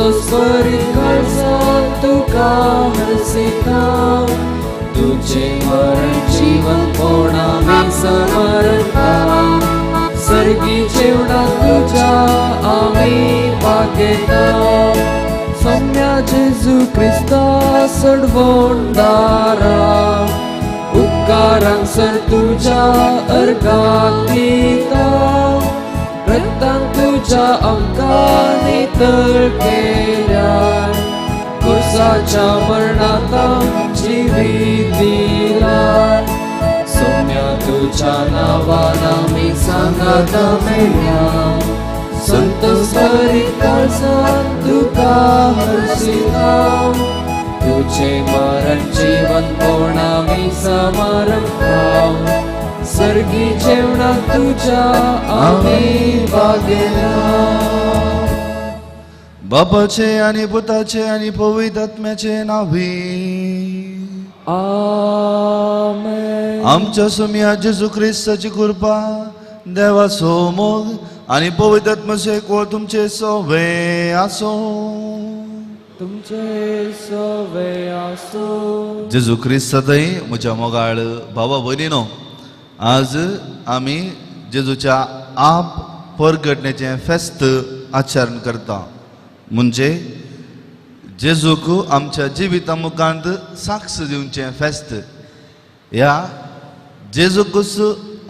संतोष काळजान तुका हरसिता तुझे मरण जीवनपण आमी समरता सर्गी जेवणा तुझ्या आमी भागयता सौम्या जेजू क्रिस्ता सडवोंडारा उपकारांक सर तुझ्या अर्गाक दिता रक्तान तुझ्या आमकां नितळ केल्यार खुर्साच्या मरणांत जिवीत दिलां सौम्या तुझ्या नांवान आमी सांगाता मेळया संतोष भरीत काळजान तुका हरसिता तुझे मरण जीवनपण आमी समारंभता सर्गी जेवणा तुझ्या आमी भागयला. बापाचे आनी पुताचे आनी पवित्र आत्म्याचे नांवी आमेन. आमच्या सोम्या जेजू क्रिस्ताची कृपा, देवाचो मोग आनी पवित्र आत्म्याचो एकवट तुमचे सवे आसो. तुमचे सवे आसो. जेजू क्रिस्तातय म्हज्या मोगाळ भावा भयणीनो, आज आमी जेजूच्या आप परगटण्याचें फेस्त आचरण करता. म्हणजे जेजूक आमच्या जिविता मुखांत साक्ष दिवचें फेस्त. ह्या जेजूकूच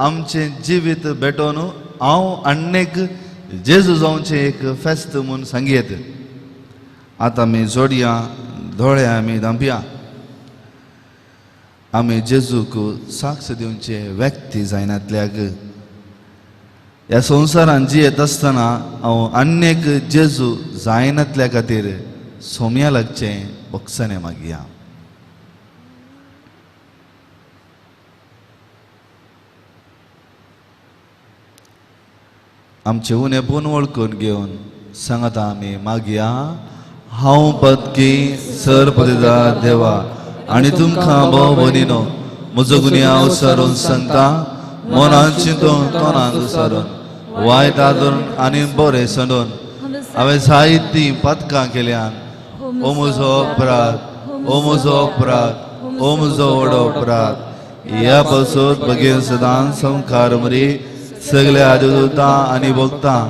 आमचें जिवीत भेटोवन हांव आन्नेक जेजू जावचें एक फेस्त म्हूण सांगयेत. आतां आमी जोडया दोळे आमी धांपया. आमी जेजूक साक्ष दिवचे व्यक्ती जायनातल्याक ह्या संवसारान जियेत आसतना हांव आन्नेक जेजू जायनातल्या खातीर सोम्या लागचें बक्षणें मागया. आमचें उणेपण वळखून घेवन सांगता आमी मागया. हांव पदकी सर पदिदा देवा आनी तुमकां भाव भयणीनो म्हजो गुन्यांव सारून सांगता, मनान चिंतून तोंडान सारून वायट आदरून आनी बरें सांडून हांवें जायतीं पातकां केल्यान. ओ म्हजो अपराध, ओ म्हजो अपराध, ओ म्हजो व्हडो अपराध. ह्या पासून बगेन सदांच संवकार मरी सगल्या देवतां आनी भोगतां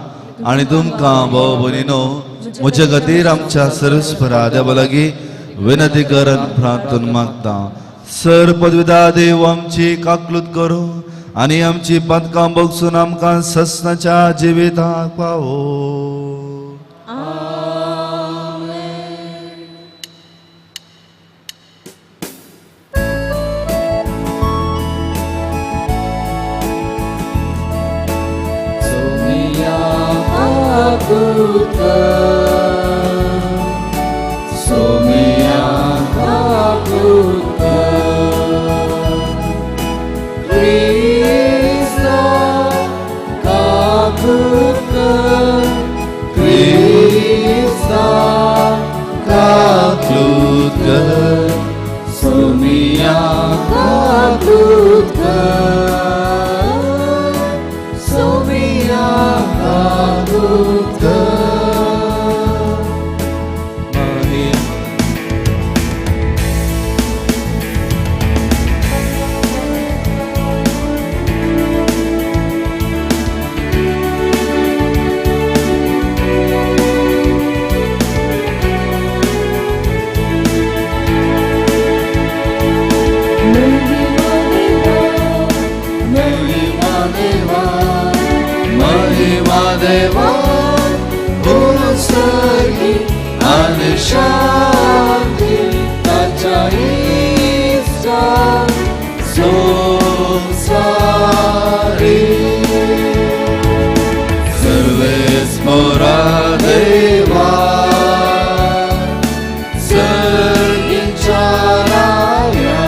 आनी तुमकां भाव भयणीनो म्हज्या खातीर आमच्या सर्वस्परा देवा लागीं विनंती करन प्रार्थना मागता. सर पदविदा देव आमची काकलूत करूं आनी आमची पातकां बगसून आमकां ससनाच्या जिविताक पावो. सोमिया काकूत कर, सोमिया काकूत कर, क्रिस्ता काकूत कर, क्रिस्ता काकलूत कर, सोमिया काकूत कर, सोमिया काकूत कर. महिमा देवा उत्सर्गी आनी शांती ताच्या इश्टा संवसारी. सर्वेस्पोरा देवा सर्गीच्या राया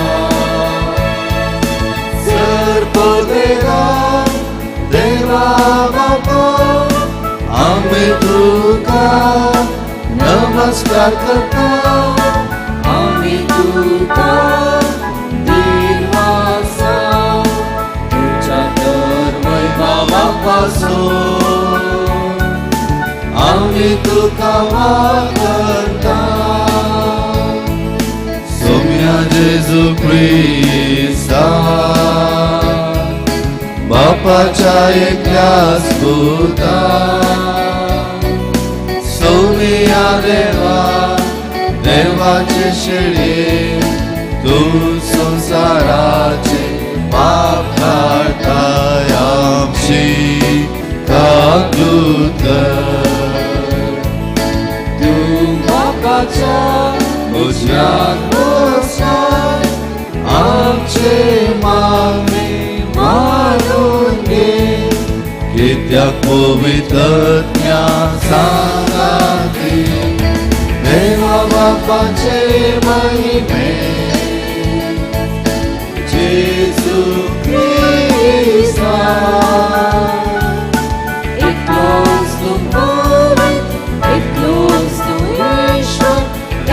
सर्पदेवा देवा बापा आमी तुका नमस्कार करता. आमी तुका दिनवासा तुझ्या तर वैभवापासून आमी आमी तुका वाखणता. सोम्या जेजू क्रिस्ता बापाच्या एकल्याच पुता, सोम्या देवा देवाचे शेळये, तूं संवसाराचे पाप काडटाय, आमची काकूत कर. तूं बापाच्या उजव्यान बसलाय, आमचे मागणे मानून घे, कित्याक पवित्रत्म्या सांगाती देवा बापाचे महिमे. जेजू क्रिस्ता एकलोच तूं पवित्र, एकलोच तूं ईश्वर,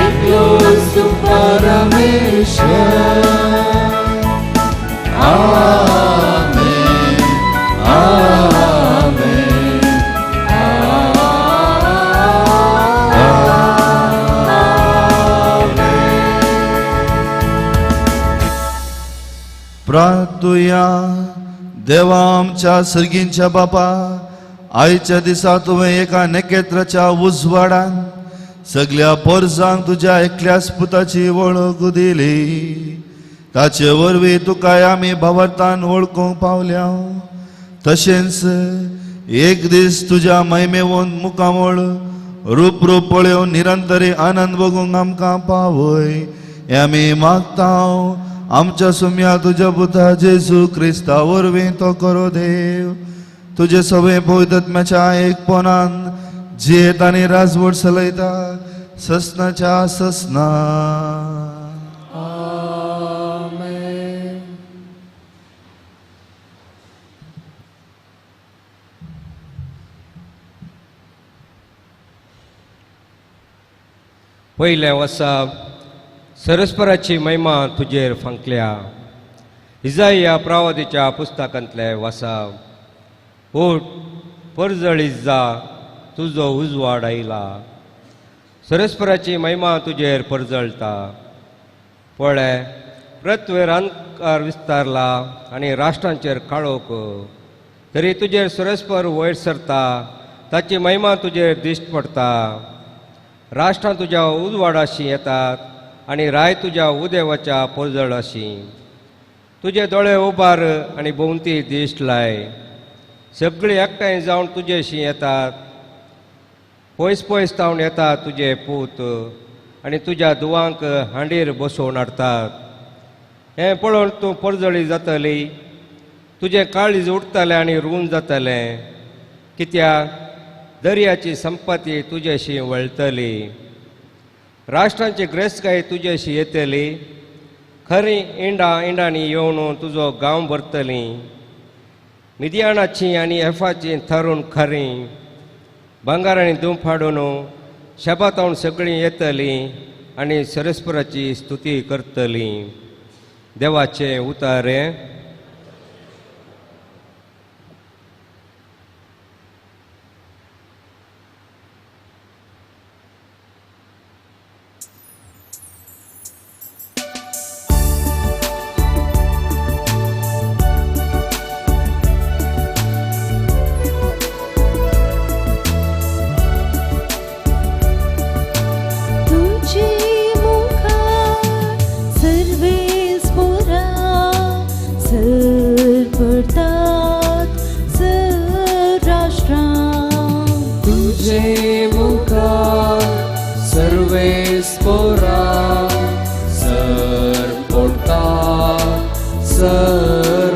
एकलोच तूं परमेश्वर. आमेन, आमेन, आमेन. प्रार्थुया. देवा आमच्या सर्गींच्या बापा, आयच्या दिसा तुवें एका नखेत्राच्या उजवाडान सगल्या पोरजांक तुज्या एकल्याच पुताची वळख दिली. ताचे वरवीं तुका आमी भावार्थान वळखूंक पावल्या. तशेंच एक दीस तुज्या महिमेवन मुखामळ रूप रूप पळोवन निरंतरी आनंद भोगूंक आमकां पावय, हें आमी मागता. आमच्या सुम्या तुज्या पुता जेजू क्रिस्ता वरवीं तो करो देव. तुजे सगळे पवित्रत्म्याच्या एकपणान जियेत आनी राजवट चलयता ससनाच्या ससना. आमेन. पयलें वर्सा सरस्पराची महिमा तुजेर फांकल्या. इजाया प्रावतीच्या पुस्तकांतलें वासाव. उठ परजळीत जा, तुजो उजवाड आयला, सरस्पराची महिमा तुजेर परजळटा. पळय पृथ्वेर अंधकार विस्तारला आनी राष्ट्रांचेर काळोख, तरी तुजेर सरस्पर वयर सरता, ताची महिमा तुजेर दिश्ट पडटा. राष्ट्रां तुज्या उजवाडाशी येतात आनी राय तुज्या उदेवाच्या परजळाशी. तुजे दोळे उबार आनी भोंवती दिश्ट लाय, सगळीं एकठांय जावन तुजेशी येतात. पयस पयस तावन येतात तुजे पूत आनी तुज्या दुवांक हांडीर बसोवन हाडटात. हें पळोवन तूं परजळी जातली, तुजें काळीज उडटलें आनी रूंद जातलें, कित्याक दर्याची संपत्ती तुजेशी वळटली. राष्ट्रांची ग्रेस्तकाय तुजेशी येतली, खरी इंडा इंडांनी येवन तुजो गांव भरतली. मिदियाणाची आनी एफाची थरून खरी भांगारांनी धूम फाडून शेबातावन सगळीं येतलीं आनी सरस्पराची स्तुती करतलीं. देवाचें उतारे. तुझे मुखार सर्वे स्फुरा सरपडतात राष्ट्रां. तुझे मुखार सर्वे स्फुरा सरपडतात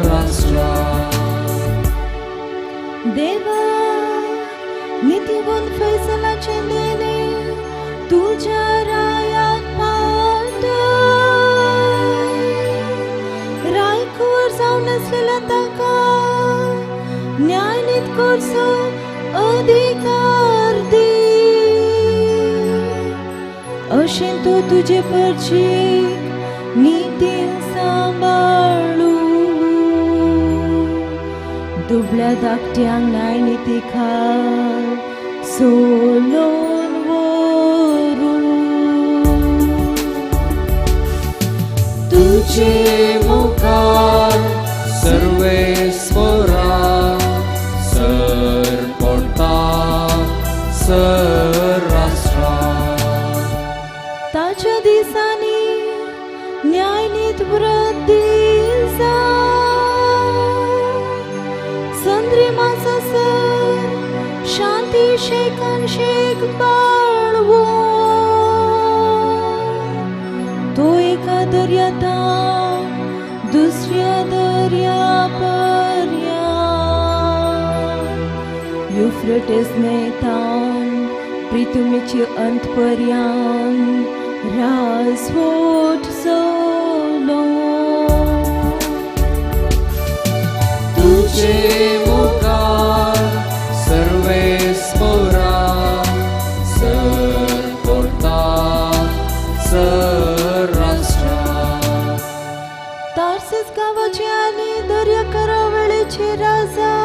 राष्ट्रां. देवा नितीवंत फैसलाचें देणे तुज्या रायाक पावताय. रायखोर जावन आसलेल्या ताका न्यायनीत करचो अधिकार दी. अशें तूं तुजे परचेक नितीन सांबाळू. दुबळ्या धाकट्यांक न्यायनिती खाल सोलोन वरू. तुझे मुखार सर्वेस्पोरा सर पडटा सर राष्ट्रा. ताच्या दिसांनी न्यायनीत वृद्धी संद्रिमाचो सर शांती शेकान शेक बाळवो. तो एका दर्यातावन दुसऱ्या दर्या पर्यान, युफ्रेटीस न्हंयतावन प्रिथुमीचे अंत पर्यान राजवट सोलो. तुझे मुखार सर्वेस्पोरा सर पडटा सर राष्ट्रा. तार्सिस गांवाचे आनी दर्याकरा वेळेचे राजा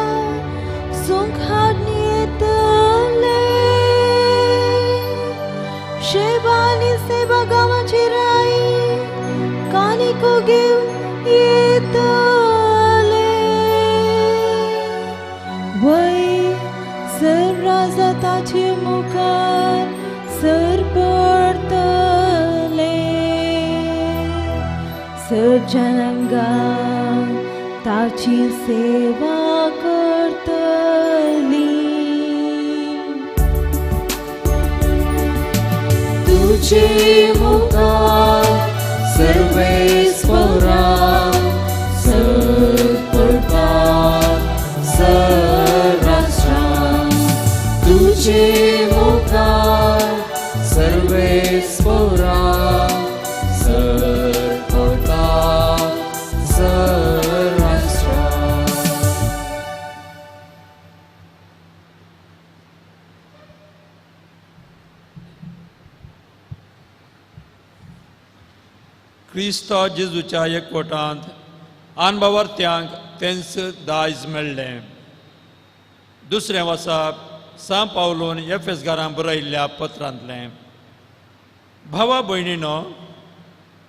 सुंक हाडून येतले. शेबा आनी सेबा गांवाचे राई कानिको घेवन येतले. वय सर राजा ताचे मुखार सर पडतले. सर जनांगा ताची सेवा करतली. तुझे मुखार सर्वेस्पोरा सर पडटा सर राष्ट्रा. तुझे मुखार सर्वेस्पोरा सर पडटा सर राष्ट्रा. क्रिस्त जेजूच्या एकवटांत आनबावर्त्यांक तेंच दायज मेळ्ळें. दुसरें वासाप सां पावलोन एफेसगारां बरयल्ल्या पत्रांतलें. भावा भयणीनो,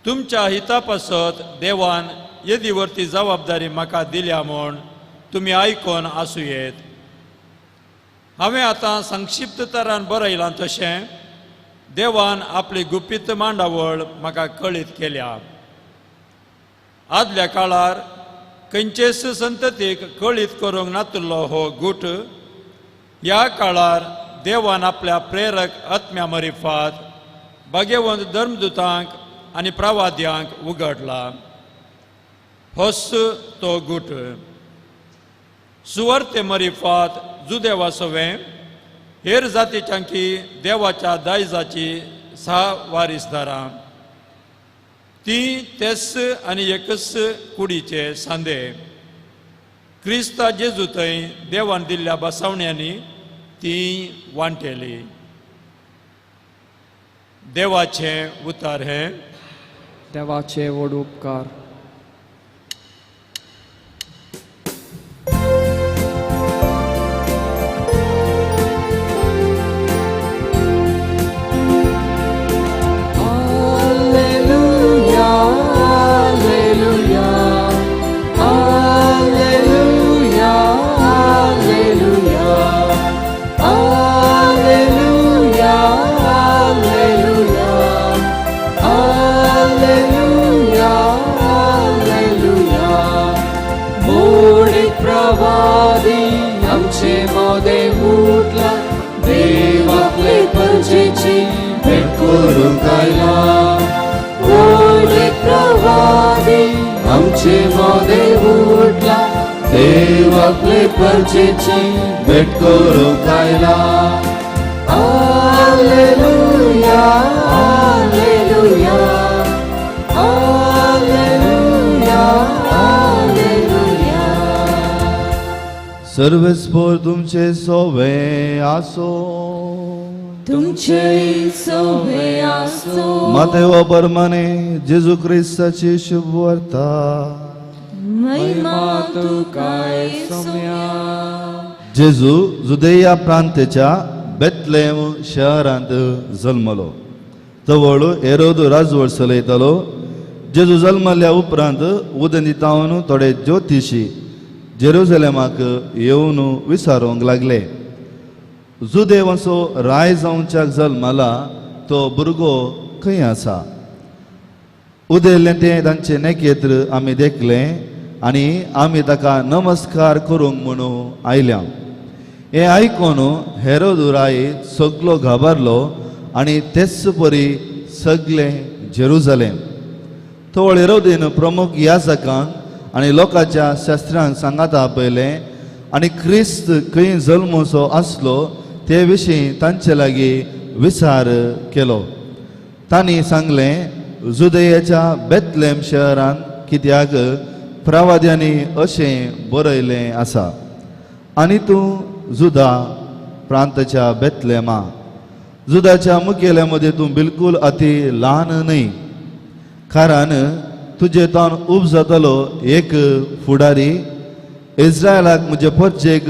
तुमच्या हिता पासत देवान येदी वरती जबाबदारी म्हाका दिल्या म्हूण तुमी आयकोन आसूं येत. हांवें आतां संक्षिप्त तरान बरयलां तशें देवान आपली गुपीत मांडावळ म्हाका कळीत केल्या. आदल्या काळार खंयचेच संततीक कळीत करूंक नातिल्लो हो गूट ह्या काळार देवान आपल्या प्रेरक आत्म्या मरिफात भाग्यवंत धर्मदूतांक आनी प्रवाद्यांक उगडला. होच तो गूट सुवर्ते मरिफात जुदेवा सवें हेर जातीच्यांकी देवाच्या दायजाची सा वारीसदारां ती तेच आनी एकच कुडीचे सांदे. क्रिस्ता जेजू थंय देवान दिल्ल्या बसावण्यांनी ती वांटेली. देवाचें उतार हें. देवाचे व्हड उपकार. Alleluia, alleluia, alleluia, alleluia, alleluia, alleluia, alleluia, alleluia. मोडीत प्रवादी आमचे मोदे उठला, देव आपले परजेची भेट करूंक आयला. मोडीत प्रवादी आमचे मोदे उठला, देव आपले परजेची भेट करूंक आयला. Alleluia, alleluia, alleluia, alleluia. सर्वेस्पोर तुमचे सोवे आसो. तुमचे सोवे आसो. मातेवा परमाने जेजू क्रिस्ताची शुभवार्ता. महिमा तुका सोम्या. जेजू जुदेया प्रांतेच्या बेतलेम शहरांत जल्मलो. तवळ हेरोद राजवट चलयतालो. जेजू जल्मल्या उपरांत उदंतीतावन थोडे ज्योतिशी जेरुजलेमाक येवन विचारूंक लागले, जुदेवाचो राय जावच्याक जल्मला तो भुरगो खंय आसा? उदेल्लें तें तांचें नेकेत्र आमी देखलें आनी आमी ताका नमस्कार करूंक म्हणून आयल्या. हें आयकून हेरोद राय सगलो घाबरलो आनी तेच परी सगलें जेरुजलेम. तवळ हेरोदीन प्रमुख याजकांक आनी लोकांच्या शास्त्रांक सांगाता आपयलें आनी क्रिस्त खंय जल्मचो आसलो ते विशीं तांचे लागीं विचार केलो. तांणी सांगलें, जुदयाच्या बेतलेम शहरांत, कित्याक प्रवाद्यांनी अशें बरयलें आसा, आनी तूं जुदा प्रांताच्या बेतलेमा, जुदाच्या मुखेल्या मदें तूं बिलकूल अती ल्हान न्हय, कारण तुजे तावन उब जातलो एक फुडारी, इस्रायलाक म्हजे परजेक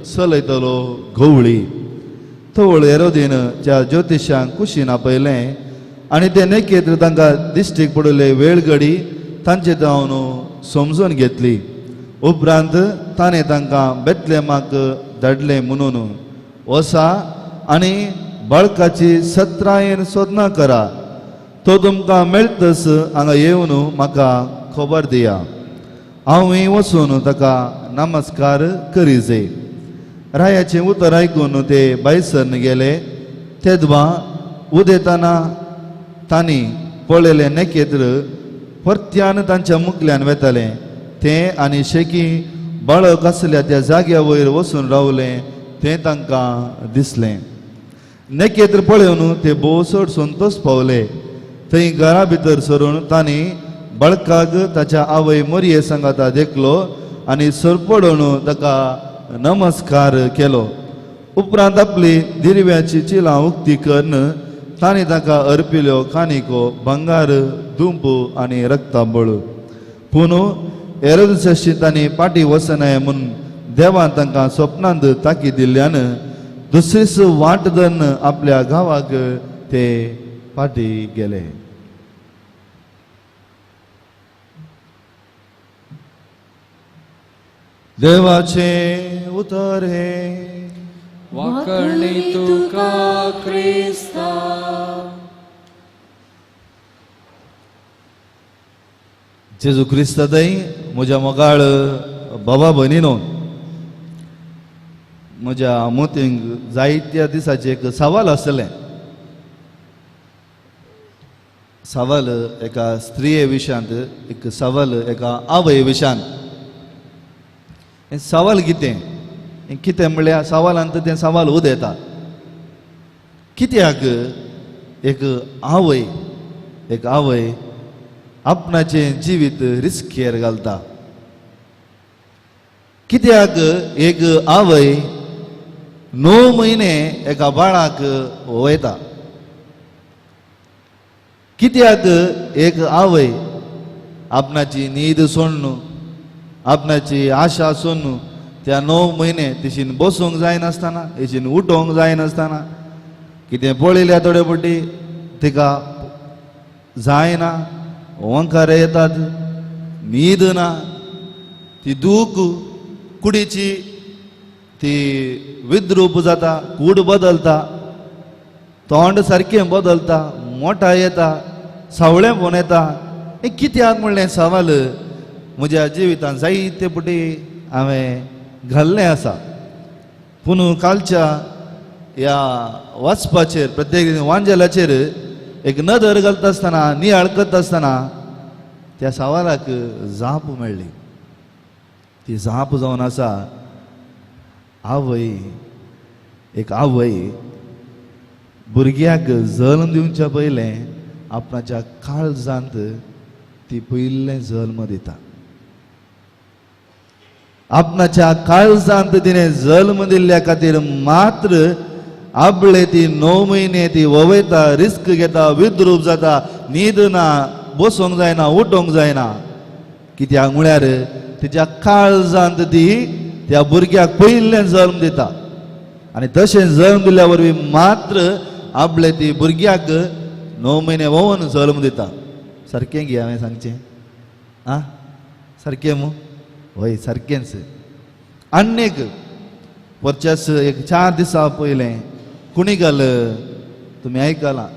चलयतलो गवळी. तवळ हेरोदीन त्या ज्योतिशांक कुशीन आपयलें आनी ते नेकेत्र तांकां दिश्टीक पडिल्ले वेळगडी तांचे जावन समजून घेतली. उपरांत ताणें तांकां बेतलेमाक धाडलें म्हणून, वसा आनी बाळकाची सत्रायेन सोदना करा, तो तुमकां मेळतस हांगा येवन म्हाका खबर दिया, हांवूय वचून ताका नमस्कार करी जाय. रायाचें उतर आयकून ते भायसर गेले. तेदवा उदेतना तांणी पळयलें नेकेत्र परत्यान तांच्या मुखल्यान वेतालें तें आनी शेकी बाळक आसल्या त्या जाग्या वयर वचून रावलें तें तांकां दिसलें. नेकेत्र पळोवन ते भोव चड संतोश पावले. थंय घरा भितर सरून तांणी बाळकाक ताच्या आवय मोरये सांगाता देखलो आनी सरपडून ताका नमस्कार केलो. उपरांत आपली दिरव्याची चिलां उक्ती करून तांणी ताका अर्पिल्यो कानिको, भांगार, दुंप आनी रक्तांबळ. पूण हेरोदशी तांणी पाटी वचनाय म्हूण देवान तांकां स्वप्नांत ताकी दिल्ल्यान दुसरीच वाट धरून आपल्या गांवाक ते पाटी गेले. देवाचें उतर हें. वाकणी तुका क्रिस्ता. जेजू क्रिस्तादय म्हज्या मोगाळ बाबा भयणीनो, म्हज्या मोतींक जायत्या दिसाचें एक सवाल आसलें. सवाल एका स्त्रिये विशयांत, एक सवाल एका आवय विशयांत. हें सवाल कितें? हें कितें म्हणल्यार सवालांत तें सवाल उदयता. कित्याक एक आवय, एक आवय आपणाचें जिवीत रिस्केर घालता? कित्याक एक आवय 9 म्हयने एका बाळाक वयता? कित्याक एक आवय आपणाची न्हीद सोडून, आपणाची आशा सोडून त्या 9 म्हयने तिशीन बसूंक जायनासतना, तिशीन उठोवंक जायनासतना, कितें पळयल्या थोडे फावटी तिका जायना, ओंकार येतात, न्हीद ना, ती दूख कुडीची ती विद्रूप जाता, कूड बदलता, तोंड सारकें बदलता, मोठा येता, सावळें पोन येता. हें कित्याक म्हणलें सवाल म्हज्या जिवितांत जायते फावटी हांवें घाल्लें आसा. पूण कालच्या ह्या वाचपाचेर, प्रत्येक वांजेलाचेर एक नदर घालता आसतना, नियाळ करता आसतना त्या सवालाक जाप मेळ्ळी. ती जाप जावन आसा आवय. एक आवय भुरग्याक जल्म दिवच्या पयलें आपणाच्या काळजांत ती पयलें जल्म दिता. आपणाच्या काळजांत तिणें जल्म दिल्ल्या खातीर मात्र आपले ती 9 म्हयने ती ववयता, रिस्क घेता, विद्रूप जाता, न्हीद ना, बसूंक जायना, उठोवंक जायना. कित्याक म्हळ्यार तिच्या काळजांत ती त्या भुरग्याक पयलें जल्म दिता. आनी तशें जल्म दिल्ल्या वरवीं मात्र आपले ती भुरग्याक 9 म्हयने वोवन जल्म दिता. सारकें गे हांवें सांगचें? आं सारकें मू? हय सारकेंच. आनी एक परच्यास एक 4 दिसां पयलें कुणीगल तुमी आयकलां,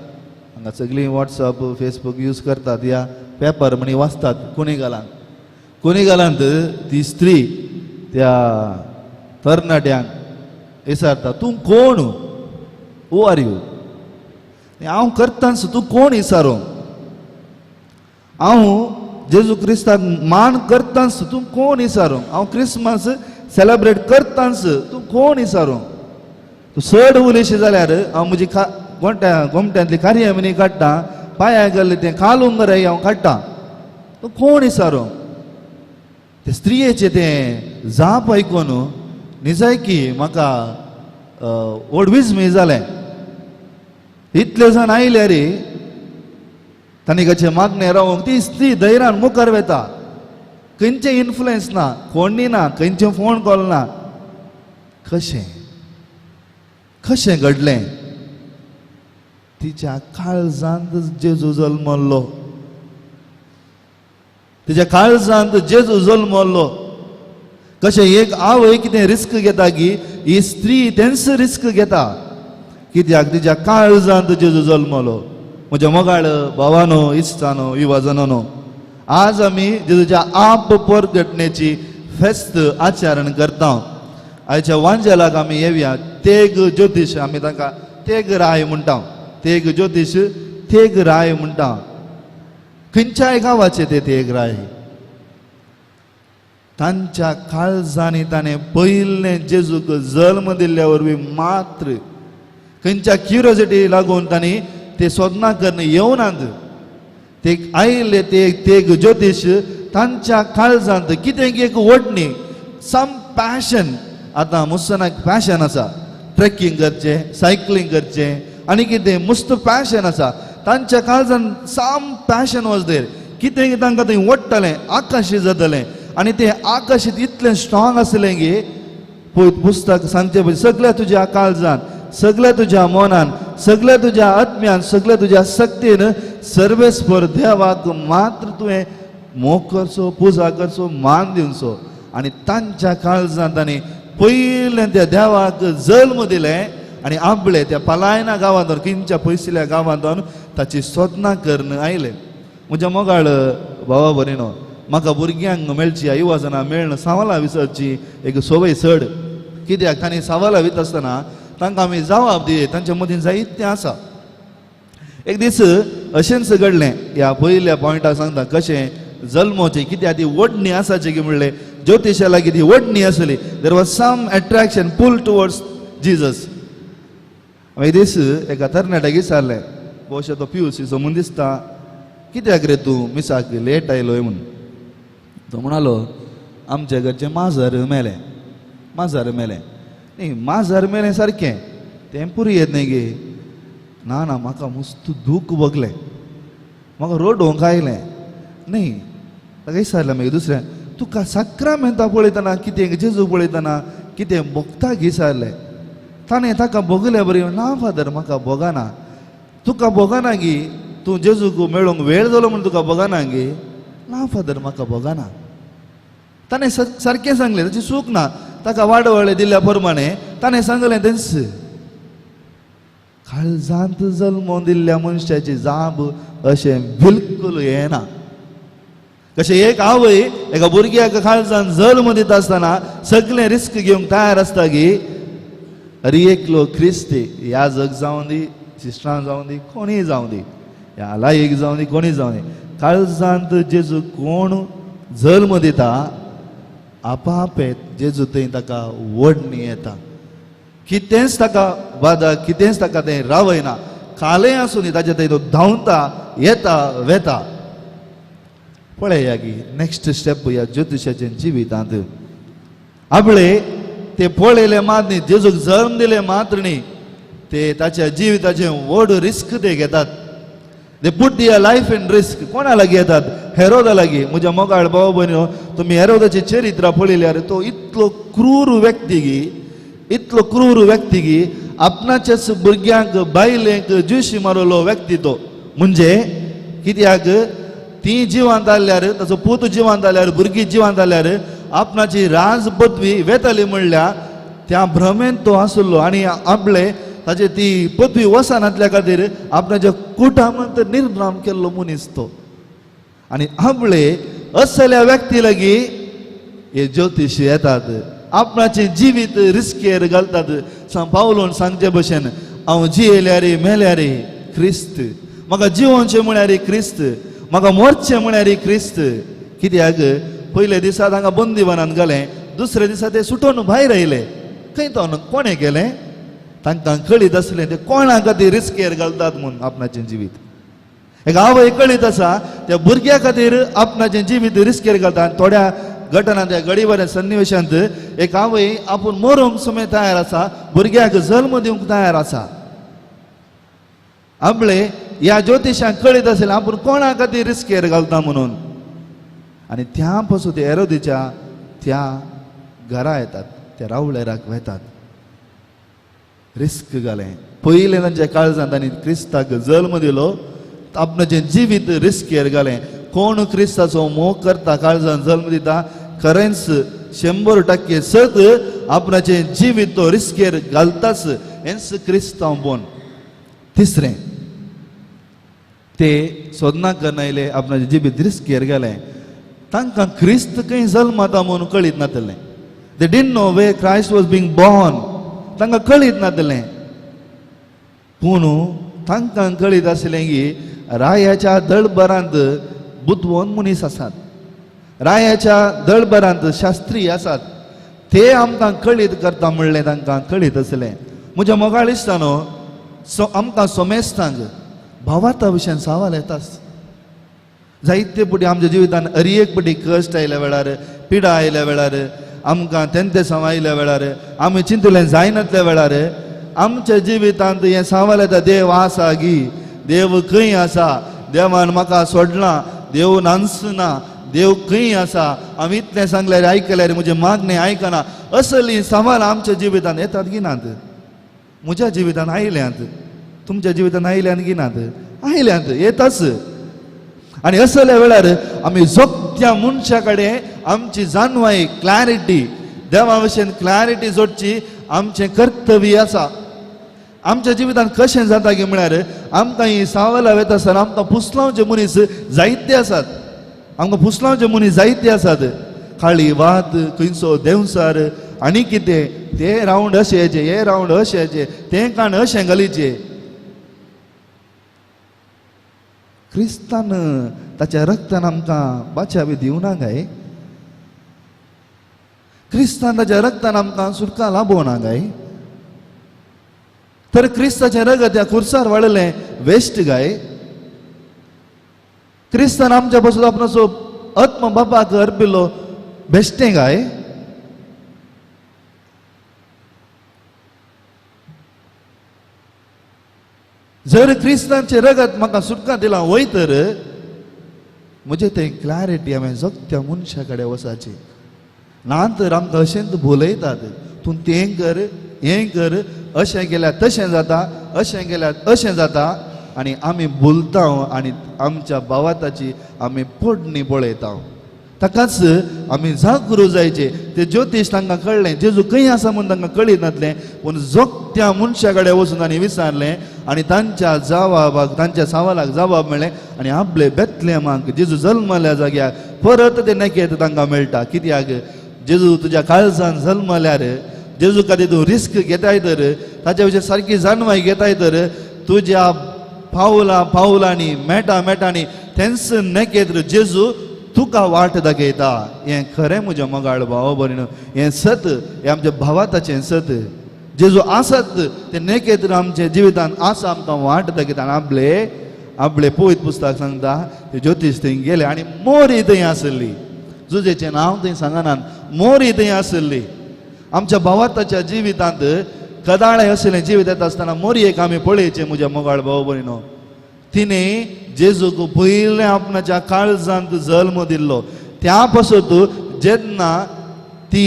हांगा सगळीं वॉट्सअप फेसबूक यूज करतात या पेपर म्हणी वाचतात. कुणीगलांत कुणीगलांत ती स्त्री त्या तरणाट्यांक विचारता, तूं कोण? हू are you? हांव करतांच तूं कोण विचारू? हांव जेजू क्रिस्ताक मान करतांच तूं कोण विचारू? हांव क्रिसमस सेलेब्रेट करतांच तूं कोण विचारू? तूं चड उलयशी जाल्यार हांव म्हजी गोमट्यांतली कार्यावणी काडटा, पांया गेल्ले तें कालुंगराय हांव काडटा, तूं कोण विचारू? ते स्त्रियेचें तें जाप आयकून निजायकी म्हाका व्हड विस्मय जालें. इतले जाण आयले रे तांणी कशें मागणें रावोंक ती स्त्री धैर्यान मुखार वता. खंयचें इन्फ्लुएन्स ना, कोणी ना, खंयचें फोन कॉल ना. कशें कशें घडलें? तिच्या काळजांत जेजू जल्मल्लो, तिच्या काळजांत जेजू जल्मल्लो. कशें एक आवय कितें रिस्क घेता की ही स्त्री तेंच रिस्क घेता, कित्याक तिच्या काळजांत जेजू जल्मलो. म्हज्या मोगाळ भावानो, इश्टानो, युवाजनानो, आज आमी जेजूच्या आप परगटणेची फेस्त आचरण करता. आयच्या वांजेलाक आमी येवया. तेग ज्योतीश, आमी तांकां तेग राय म्हणटा, तेग ज्योतीश तेग राय म्हणटा. खंयच्याय गांवाचे ते तेग राय. तांच्या काळजांनी ताणें पयलें जेजूक जल्म दिल्ल्या वरवीं मात्र खंयच्या क्युरियोसिटी लागून तांणी ते सोदना करून येवनात. ते आयले ते तेग ज्योतीश तांच्या काळजांत कितें एक ओडणी, सम पॅशन. आतां मुसनाक पॅशन आसा, ट्रेकिंग करचें, सायकलींग करचें आनी कितें मस्त पॅशन आसा. तांच्या काळजांत सम पॅशन वॉज there. कितें तांकां थंय ओडटलें, आकर्शीत जातलें. आनी तें आकर्शीत इतलें स्ट्रॉंग आसलें की पळय पुस्तक सांगचें पळय, सगळ्या तुज्या काळजान, सगळ्या तुज्या मनान, सगळ्या तुज्या आत्म्यान, सगळ्या तुज्या शक्तीन सर्वेस्पर देवाक मात्र तुवें मोग करचो, पुजा करचो, मान दिवचो. आनी तांच्या काळजान तांणी पयलें त्या देवाक जल्म दिलें आनी आपले त्या पलायना गांवांत, खंयच्या पयसुल्ल्या गांवांत ताची सोदना करून आयले. म्हज्या मोगाळ भावा भयणीनो, म्हाका भुरग्यांक मेळची युवाजनां मेळ्ळें सवालां विचारची एक संवय चड. कित्याक तांणी सवालां वित आसतना तांकां आमी जवाब दिये, तांच्या मदीं जायतें आसा. एक दीस अशेंच घडलें. ह्या पयल्या पॉयंटाक सांगता कशें जल्मोचें, कित्याक ती ओडणी आसाची की म्हणलें ज्योतिशा लागीं ती ओडणी आसली. There was some attraction pull towards Jesus. एक दीस एका तरणाट्याक विचारलें, बहुशा तो पियूसी म्हूण दिसता, कित्याक रे तूं मिसाक लेट आयलोय म्हूण. तो म्हणालो, आमच्या घरचें माजर मेलें, माजर मेलें. न्ही माजर मेलें सारकें तें पुरी येत न्ही गे. ना ना, म्हाका मस्त दूख भोगलें, म्हाका रडोवंक आयलें न्ही. ताका विचारलें मागीर दुसऱ्यान, तुका साक्रामेंता पळयतना कितें, जेजू पळयतना कितें भोगता गी विचारलें. ताणें ताका भोगलें बरें. ना फादर, म्हाका भोगना. तुका भोगना गी? तूं जेजूक मेळोंक वेळ जालो म्हूण तुका भोगना गी? ना फादर, म्हाका भोगना. ताणें सारकें सांगलें, ताची चूक ना. ताका वाडवळे दिल्ल्या प्रमाणे ताणें सांगलें तेंच. काळजांत जल्मोन दिल्ल्या मनशाची जाब अशें बिलकूल येना. कशें एक आवय एका भुरग्याक काळजान जल्म दिता आसतना सगळें रिस्क घेवंक तयार आसता की अरे एकलो क्रिस्ती याजक जावं दी, सिस्टरां जावं दी, कोणीय जावं दी, ह्या लायक जावं दी, कोणीय जावं दी, काळजांत जेजू कोण जल्म दिता आपापेत जेजू थंय ताका ओडणी येता. कितेंच ताका बादा, कितेंच ताका तें रावयना. कालें आसूं दी, ताचे थंय तो धांवता, येता, वेता. पळया की नेक्स्ट स्टेप ह्या ज्योतिशाच्या जिवितांत आपले ते पळयले मात न्ही, जेजूक जल्म दिले मात्र न्ही, ते ताच्या जिविताचें व्हड रिस्क ते घेतात. They put their life in risk. कोणा लागीं येतात? हेरोदा लागीं. म्हज्या मोगाळ भाव भयणीनो, तुमी हेरोदाचें चरित्र पळयल्यार तो इतलो क्रूर व्यक्ती की इतलो क्रूर व्यक्ती की आपणाच्याच भुरग्यांक बायलेंक ज्युशी मारलो व्यक्ती तो. म्हणजे कित्याक ती जिवांत आल्यार, ताचो पूत जिवांत आल्यार, भुरगीं जिवांत आल्यार आपणाची राज पदवी वेताली म्हणल्यार त्या भ्रमेन तो आसलो आनी आपले ताचे ती पदवी वचनातल्या खातीर आपणाच्या कुटामंत निर्नाम केल्लो मनीस तो. आनी आपले असल्या व्यक्ती लागीं हे ज्योतिशी येतात, आपणाचें जिवीत रिस्केर घालतात. पावलोन सांगचे भशेन हांव जियेल्यार मेल्यार क्रिस्त, म्हाका जिवोवचें म्हळ्यार क्रिस्त, म्हाका मरचें म्हळ्यार क्रिस्त. कित्याक पयल्या दिसा तांकां बंदीवानान घालें, दुसऱ्या दिसा ते सुटोवन भायर आयले. खंय तो कोणें केलें? तांकां कळीत आसलें ते कोणा खातीर रिस्केर घालतात म्हूण आपणाचें जिवीत. एक आवय कळीत आसा त्या भुरग्या खातीर आपणाचें जिवीत रिस्केर घालता. थोड्या घटना त्या गडीवऱ्या सन्निवेशांत एक आवय आपूण मरूंक सुमेर तयार आसा, भुरग्याक जल्म दिवंक तयार आसा. आपले ह्या ज्योतिशांक कळीत आसलें आपूण कोणा खातीर रिस्केर घालता म्हणून. आनी त्या पासून ते एरोदीच्या त्या घरा येतात, त्या रावळेराक वेतात, रिस्क घालें. पयलें तांच्या काळजांत तांणी क्रिस्ताक जल्म दिलो, आपणाचें जिवीत रिस्केर घालें. कोण क्रिस्ताचो मोग करता, काळजान जल्म दिता, खरेंच 100% सत आपणाचें जिवीत तो रिस्केर घालताच. हेंच क्रिस्तांव. तिसरें ते सोदना करना आयले, आपणाचें जिवीत रिस्केर घालें. तांकां क्रिस्त खंय जल्मता म्हणून कळीत नातलें. They didn't know where Christ was being born. तांकां कळीत नातलें. पूण तांकां कळीत आसलें की रायाच्या दळबरांत बुदवंत मनीस आसात, रायाच्या दळबरांत शास्त्री आसात, ते आमकां कळीत करता म्हणलें तांकां कळीत आसलें. म्हज्या मोगाळ इश्टानो, आमकां सोमेस्तांक भावार्था विशयान सवाल येताच. जायते पटी आमच्या जिवितान अरी एक पटी कश्ट आयल्या वेळार, पिडा आयल्या वेळार, आमकां तेंते साव आयल्या वेळार, आमी चिंतलें जायनातल्या वेळार आमच्या जिवितांत हें सवाल येता, देव आसा गी, देव खंय आसा, देवान म्हाका सोडलां, देव नांचना, देव खंय आसा, हांव इतलें सांगल्यार आयकल्यार म्हजें मागणें आयकना, असलीं सवाल आमच्या जिवितांत येतात की नात? म्हज्या जिवितांत आयल्यांत, तुमच्या जिवितांत आयल्यांत की नात? आयल्यांत, येताच. आनी असल्या वेळार आमी जोगत्या मनशा कडेन आमची जाणवाय, क्लॅरिटी, देवा भशेन क्लॅरिटी जोडची आमचें कर्तव्य आसा. आमच्या जिवितांत कशें जाता की म्हळ्यार आमकां ही सावलां वता आसतना आमकां पुसलावचे मनीस जायते आसात, आमकां पुसलावचे मनीस जायते आसात. काळी वात, खंयचो देंवसार आनी कितें, ते रावंड अशें येचे, हे रावंड अशें येचे, तें काण अशें घालीचें. क्रिस्तान ताच्या रक्तान आमकां बाचावी दिवना काय? क्रिस्तान ताच्या रक्तान आमकां सुटका लाभोवना काय? तर क्रिस्ताचें रगत त्या खुर्सार वाडलें वेस्ट काय? क्रिस्तान आमच्या पासून आपणाचो आत्म बापाक अर्पिल्लो बेश्टें काय? जर क्रिस्तांचें रगत म्हाका सुटका दिलां वय तर म्हजें तें क्लॅरिटी हांवें जगत्या मनशा कडेन वचाची ना तर आमकां अशेंच भुलयतात, तूं तें कर, हें कर, अशें केल्यार तशें जाता, अशें केल्यार अशें जाता, आनी आमी भुलता आनी आमच्या भावाताची आमी पोडणी पळयता. ताकाच आमी जागृत जायचे. ते ज्योतिश तांकां कळ्ळें जेजू खंय आसा म्हूण तांकां कळीत नासलें, पूण जोगत्या मनशा कडेन वचून तांणी विचारलें आनी तांच्या जवाबाक, तांच्या सवालाक जवाब मेळ्ळें आनी आपले बेतलेमाक जेजू जल्मल्या जाग्यार परत ते नेकेत तांकां मेळटा. कित्याक जेजू तुज्या काळजान जल्मल्यार, जेजू खातीर तूं रिस्क घेताय तर, ताच्या विशीं सारकी जाणवाय घेताय तर, तुज्या पावलां पावलांनी मेटा मेटांनी तेंच नेकेत जेजू तुका वाट दाखयता. हें खरें म्हज्या मोगाळ भाव भयण, हें सत, हें आमच्या भावाताचें सत. जेजू आसत ते नेकेत आमच्या जिवितांत आसा, आमकां वाट दाखयता. आनी आपले आपले पवित्र पुस्तक सांगता ते ज्योतीश थंय गेले आनी मोरी थंय आसली, जुजेचें नांव थंय सांगनात, मोरी थंय आसली. आमच्या भावाताच्या जिवितांत कदाळे आशिल्लें जिवीत येता आसतना मोरयेक आमी पळयचें म्हज्या मोगाळ भाव भयणो. तिणें जेजूक पयलें आपणाच्या काळजांत जल्म दिल्लो. त्या पासत जेन्ना ती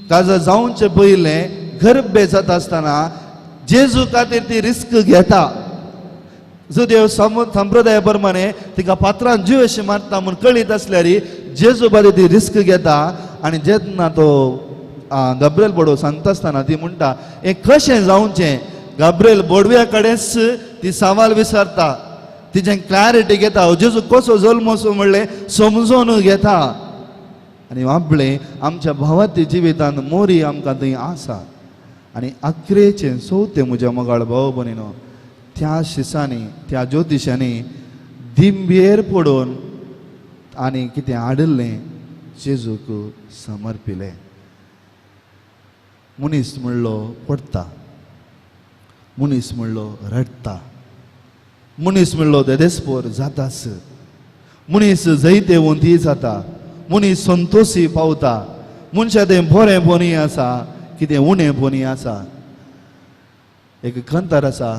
काजार जावचे पयलें गर्भे जाता आसतना जेजू खातीर ती रिस्क घेता. जुदेव संप्रदाया प्रमाणे तिका पात्रान जीव अशी मारता म्हूण कळीत आसल्यार जेजू खातीर ती रिस्क घेता. आनी जेन्ना तो गाब्रिएल बोडो सांगता आसतना ती म्हणटा हें कशें जावचें. गाब्रिएल बोडव्या कडेच ती सवाल विचारता, तिजें क्लॅरिटी घेता, जेजू कसो जल्मसो म्हणलें समजून घेता. आनी आपलें आमच्या भावाती जिवितांत मोरी आमकां थंय आसा. आनी अकरेचें चवथें म्हज्या मोगाळ भाव भयणीनो, त्या शिसांनी त्या ज्योतिशांनी दिंबेर पडून आनी कितें हाडिल्लें जेजूक समर्पिलें. मनीस म्हणलो पडटा, मनीस म्हणलो रडटा, मनीस म्हणलो देदेस्पोर जाताच, मनीस जैते वंती जाता, मनीस संतोशी पावता. मनशा तें बरें बोनी आसा, कितें उणें बोनी आसा. एक कंतार आसा,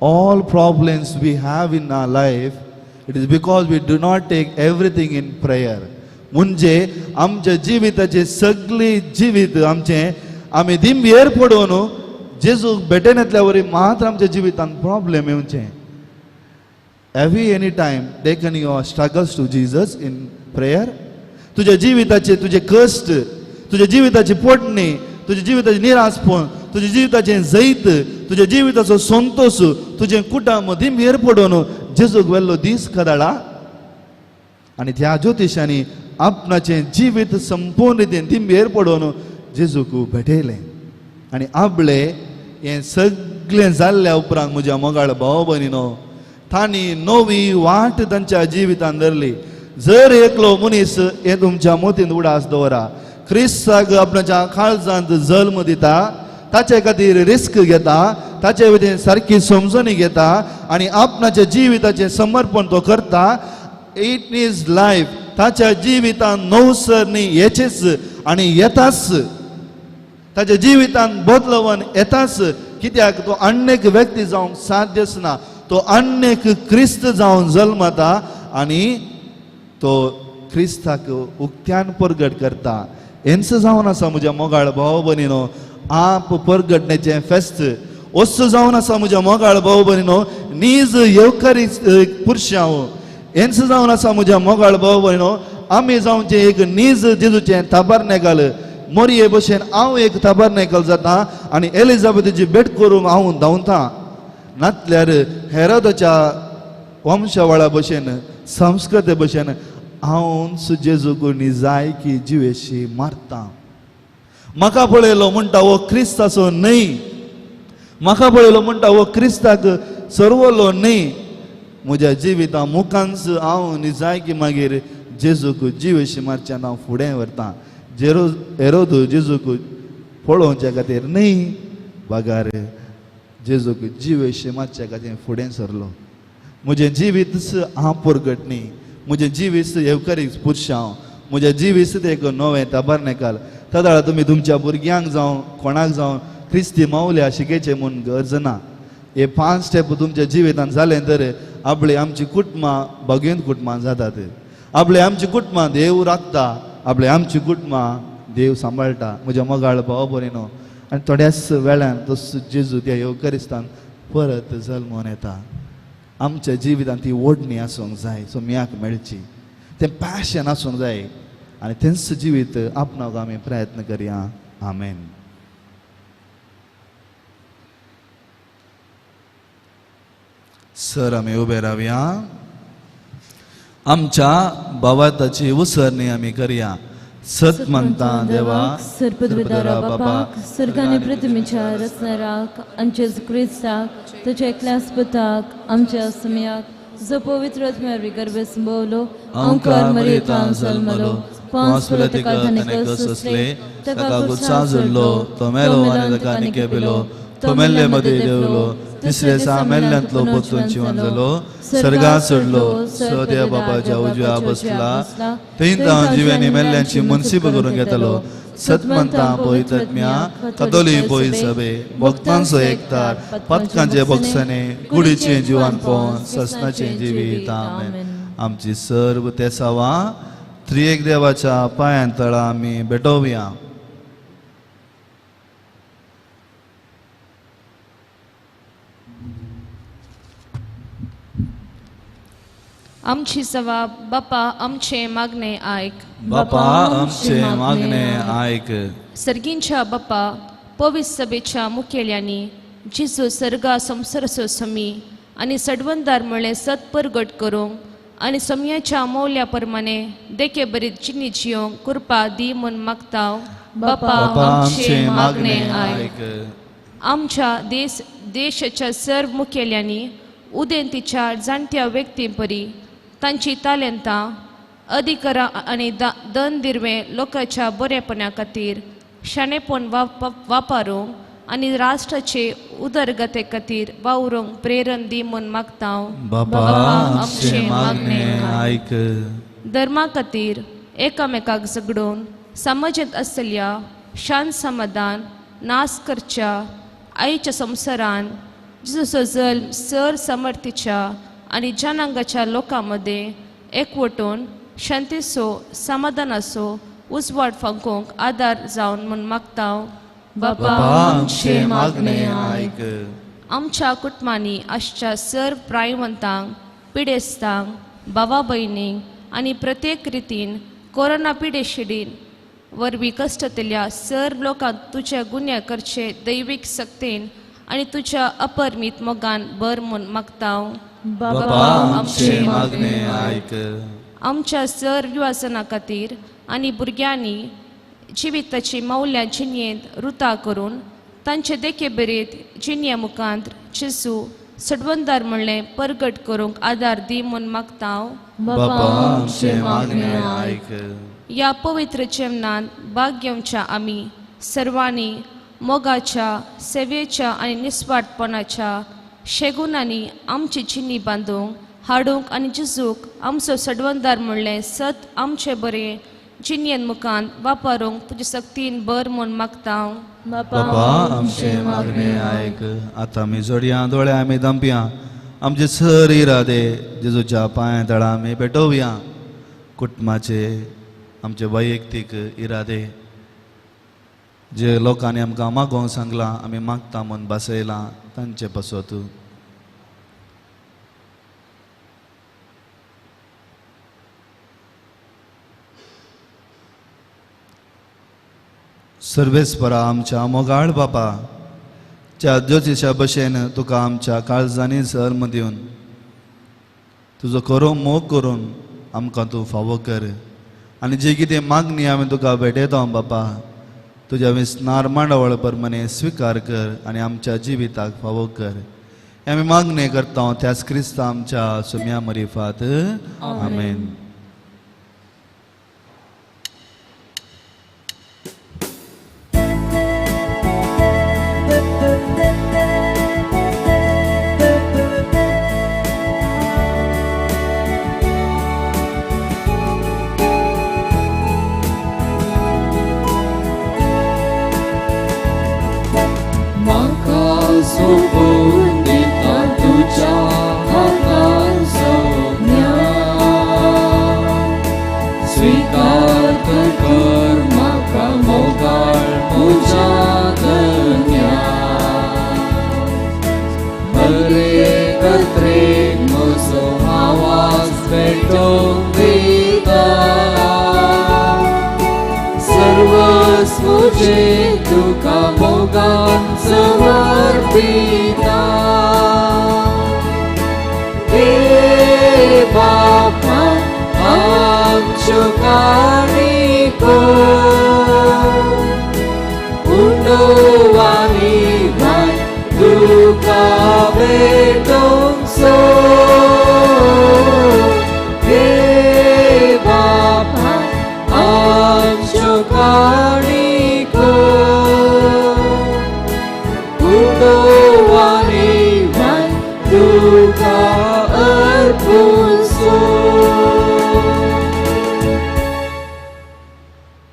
all problems we have in our life it is because we do not take everything in prayer. म्हणजे आमच्या जिविताचे सगळी जिवीत आमचें आमी दिंबेर पडून जेजूक भेटेनातल्या वरी मात्र आमच्या जिवितांत प्रॉब्लेम येवचें. Have you any time taken your struggles to Jesus in prayer? तुज्या जिविताचे तुजे कश्ट, तुज्या जिविताची पोटणी, तुज्या जिविताची निराशपण, तुज्या जिविताचें जैत, तुज्या जिविताचो संतोश, तुजें कुटुंब दिंबेर पडून जेजूक व्हेल्लो दीस कदाळा. आनी त्या ज्योतिशांनी आपणाचें जिवीत संपूर्ण रितीन दिंबेर पडून जेजूक भेटयलें. आनी आपले हें सगळें जाल्ल्या उपरांत म्हज्या मोगाळ भाव भयणीनो, तांणी नवी वाट तांच्या जिवितांत धरली. जर एकलो मनीस हें तुमच्या मतींत उडास दवरा, क्रिस्ताक आपणाच्या काळजांत जल्म दिता, ताचे खातीर रिस्क घेता, ताचे वतीन सारकी समजणी घेता आनी आपणाच्या जिविताचें समर्पण तो करता. It is life ताच्या जिवितांत नवसरणी येचेच आनी येताच, ताच्या जिवितांत बदलवन येताच. कित्याक तो अन्य एक व्यक्ती जावंक साध्यच ना, तो अन्य एक क्रिस्त जावन जल्मता आनी तो क्रिस्ताक उक्त्यान परगट करता. हेंच जावन आसा म्हज्या मोगाळ भाव भयणीनो आप परगटण्याचें फेस्त. वस्तू जावन आसा म्हज्या मोगाळ भाव भयणीनो नीज येवकारी पुरशांव. हेंच जावन आसा म्हज्या मोगाळ भाव भयणीनो आमी जावचें एक नीज जेजूचें ताबारनेकाल. मोरये भशेन हांव एक ताबारनेकाल जाता आनी एलिजाबेथीची भेट करूंक हांव धांवता. नातल्यार हेरोदाच्या वंशावळा भशेन संस्कृते भशेन हांव जेजूक निजायकी जिवेशी मारता. म्हाका पळयलो म्हणटा हो क्रिस्त असो न्हय, म्हाका पळयलो म्हणटा हो क्रिस्ताक सरवलो न्हय. म्हज्या जिविता मुखांच हांव निजायकी मागीर जेजूक जिवेशी मारच्यान हांव फुडें व्हरता. जेरो हेरोद जेजूक पळोवच्या खातीर न्हय, बगार जेजूक जिवेशी मारच्या खातीर फुडें सरलो. म्हजें जिवीत हांव परगट न्ही, म्हजें जिवीत येवकारी पुरशांव, म्हजें जिवीत एक नवें ताबारनेकाल. तदाळ तुमी तुमच्या भुरग्यांक जावं कोणाक जावं क्रिस्ती मावल्या शिकयचें म्हूण गरज ना. हे 5 स्टेप तुमच्या जिवितांत जालें तर आपली आमची कुटुंबां भगेंत कुटुंबां जातात. आपले आमची कुटुंबां देव राखता, आपले आमची कुटुंबां देव सांबाळटा. म्हज्या मोगाळ भाव भयणीनो, आनी थोड्याच वेळान तो जेजू त्या येवकारिस्तान परत जल्मोन येता. आमच्या जिवितांत ती ओडणी आसूंक जाय, सोम्याक मेळची तें पॅशन आसूंक जाय आनी तेंच जिवीत आपणाक आमी प्रयत्न करया. आमेन. सर आमी उबे रावया, आमच्या भावार्थाची उसरणी आमी करया. सत म्हणता देवा सर्पदविदारा बापाक, सर्गाने पृथ्वीच्या रचणाराक, आमच्या क्रिस्ताक, तुज्या एकल्याच पुताक, आमच्या सुम्याक, जो पवित्र आत्म्यावरी गर्भे संभवलो, अंकार मरियेंत जल्मलो, पांच ताका ताणें सोंसले, ताका गुस्सा जोडलो, तो मेलो आनी ताका निकेपिलो, तो मेल्ले मदीं देवलो, तिसरे दिसा मेल्ल्यांतलो परतून जिवन जालो, सर्गांत चडलो, देव बाबाच्या उजव्या बसला, थंय तावन जिव्यांनी मेल्ल्यांची मनसीब करून घेतलो. सतमंता पवित्रत्म्या कदोली पय सभे भक्तांचो एकतार, पथकांचे भक्सने, गुडीचें जिवन पवन, ससनाचें जिवीत. आमेन. आमची सर्व तेसावां त्रिएक देवाच्या पांयां तळा आमी भेटोवया. आमची जबाब बापा आमचे मागणे आयक. बापा आमचे मागणे आयक. सर्गींच्या बापा पवित्र सभेच्या मुखेल्यांनी जेजू सर्गा संवसाराचो समी आनी सडवंदार म्हळ्ळें सत परगट करूंक आनी समयाच्या मौल्या प्रमाणे देखे बरीत जिणी जियोंक कृपा दी म्हूण मागता. बापा आमचे मागणे आयक. आमच्या देशाच्या सर्व मुखेल्यांनी उदेंतीच्या जाणट्या व्यक्तीं परी तांची तालेंतां अधिकारां आनी दन दिरवे लोकांच्या बरेपणा खातीर शाणेपण वापरूंक आनी राष्ट्राचे उदरगते खातीर वावरूंक प्रेरण दी म्हूण मागता. बापा आमचे मागणे आयक. धर्मा खातीर एकामेकाक झगडून समाजांत आसलेल्या शांत समाधान नाश करच्या आयच्या संवसारान जेजूचो जल्म सर समर्थीच्या आनी जनांगाच्या लोकां मदें एकवटून शांतीचो समाधानाचो उजवाड फांकूंक आदार जावन म्हूण मागता. बापा आमचे मागणे आयक. आमच्या कुटुंबांनी आसच्या सर्व प्रायवंतांक पिडेस्तांक भावा भयणींक आनी प्रत्येक रितीन कोरोना पिडेशिडीन वरवीं कश्टतल्या सर्व लोकांक तुज्या गुन्या करचे दैवीक सक्तेन आनी तुज्या अपरमीत मोगान बर म्हूण मागता. बापा आमचे मागणे आयक. आमच्या सर्व युवाजना खातीर आनी भुरग्यांनी जिविताची मौल्यां जिणयेंत रुता करून तांचे देखे बरेत जिणये मुखांत जेजू सडवंदार म्हणलें परगट करूंक आदार दी म्हूण मागता. बापा आमचे मागणे आयक. ह्या पवित्र जेवणांत भाग घेवच्या आमी सर्वांनी मोगाच्या सेवेच्या आनी निस्वार्थपणाच्या शेगुणांनी आमची जिणी बांदूंक हाडूंक आनी जेजूक आमचो सडवंदार म्हणलें सत आमचे बरें जिणयेन मुखांत वापरूंक तुजे सक्तीन बर म्हूण मागता. बापा आमचे मागणे आयक. आतां आमी जोडया दोळे आमी दमपया आमचे सर इरादे जेजूच्या पांया तळा आमी पेटोवया. कुटुंबाचे आमचे वैयक्तीक इरादे जे लोकांनी आमकां मागोवंक सांगलां आमी मागता म्हूण बसयलां तांचे पासत. सर्वेस्परा आमच्या मोगाळ बापा च्या ज्योतिशा भशेन तुका आमच्या काळजांनी जल्म दिवन तुजो खरो मोग करून आमकां तूं फावो कर आनी जी कितें मागणी आमी तुका भेटयता बापा तुज्या विस्नार मांडावळ प्रमाणे स्विकार कर आनी आमच्या जिविताक फावो कर. आमी मागणी करता त्याच क्रिस्ता आमच्या सुम्या मरिफात. आमेन.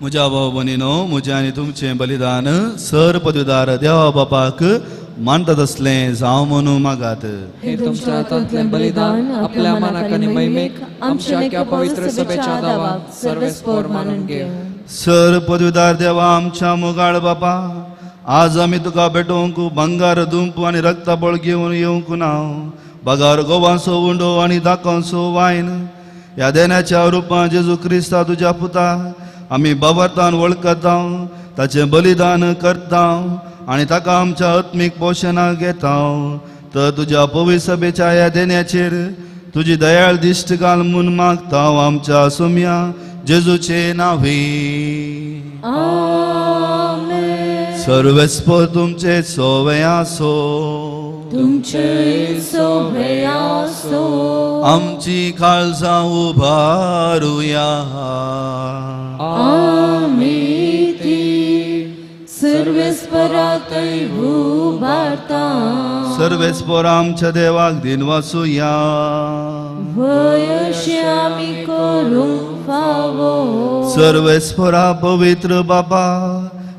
म्हज्या भाव भयणीनो म्हजें आनी तुमचें बलिदान सर पदवीदार देवा बापाक मानतात असलें जावं म्हणून मागात. हे तुमच्या हातांतलें बलिदान आपल्या मनाक आनी महिमेक आमच्या पवित्र सभेच्या दावाक सर्वेस्पोर मानून घे. सर पदवीदार देवा आमच्या मोगाळ बापा आज आमी तुका भेटोवंक भांगार दुंप आनी रक्ताबळ घेवन येवंक ना बगार गोवांचो उंडो आनी दाकांचो वायन ह्या देण्याच्या रुपान जेजू क्रिस्ता तुज्या पुता आमी बाबरतान वळखता ताचें बलिदान करता आनी ताका आमच्या आत्मीक पोशणाक घेता तर तुज्या पवित्र सभेच्या ह्या देण्याचेर तुजी दयाळ दिश्ट घाल म्हूण मागता आमच्या सोम्या जेजूचे नांवी. आमेन. सर्वेस्पर तुमचे सोवे आसो. तुमचे सोवे आसो. आमची काळजां उबारुया. आमी ती सर्वेस्परातय उबारता. सर्वेस्पर आमच्या देवाक दिन वाचुया. वयशी आमी करूंक फावो. सर्वेस्परा पवित्र बाबा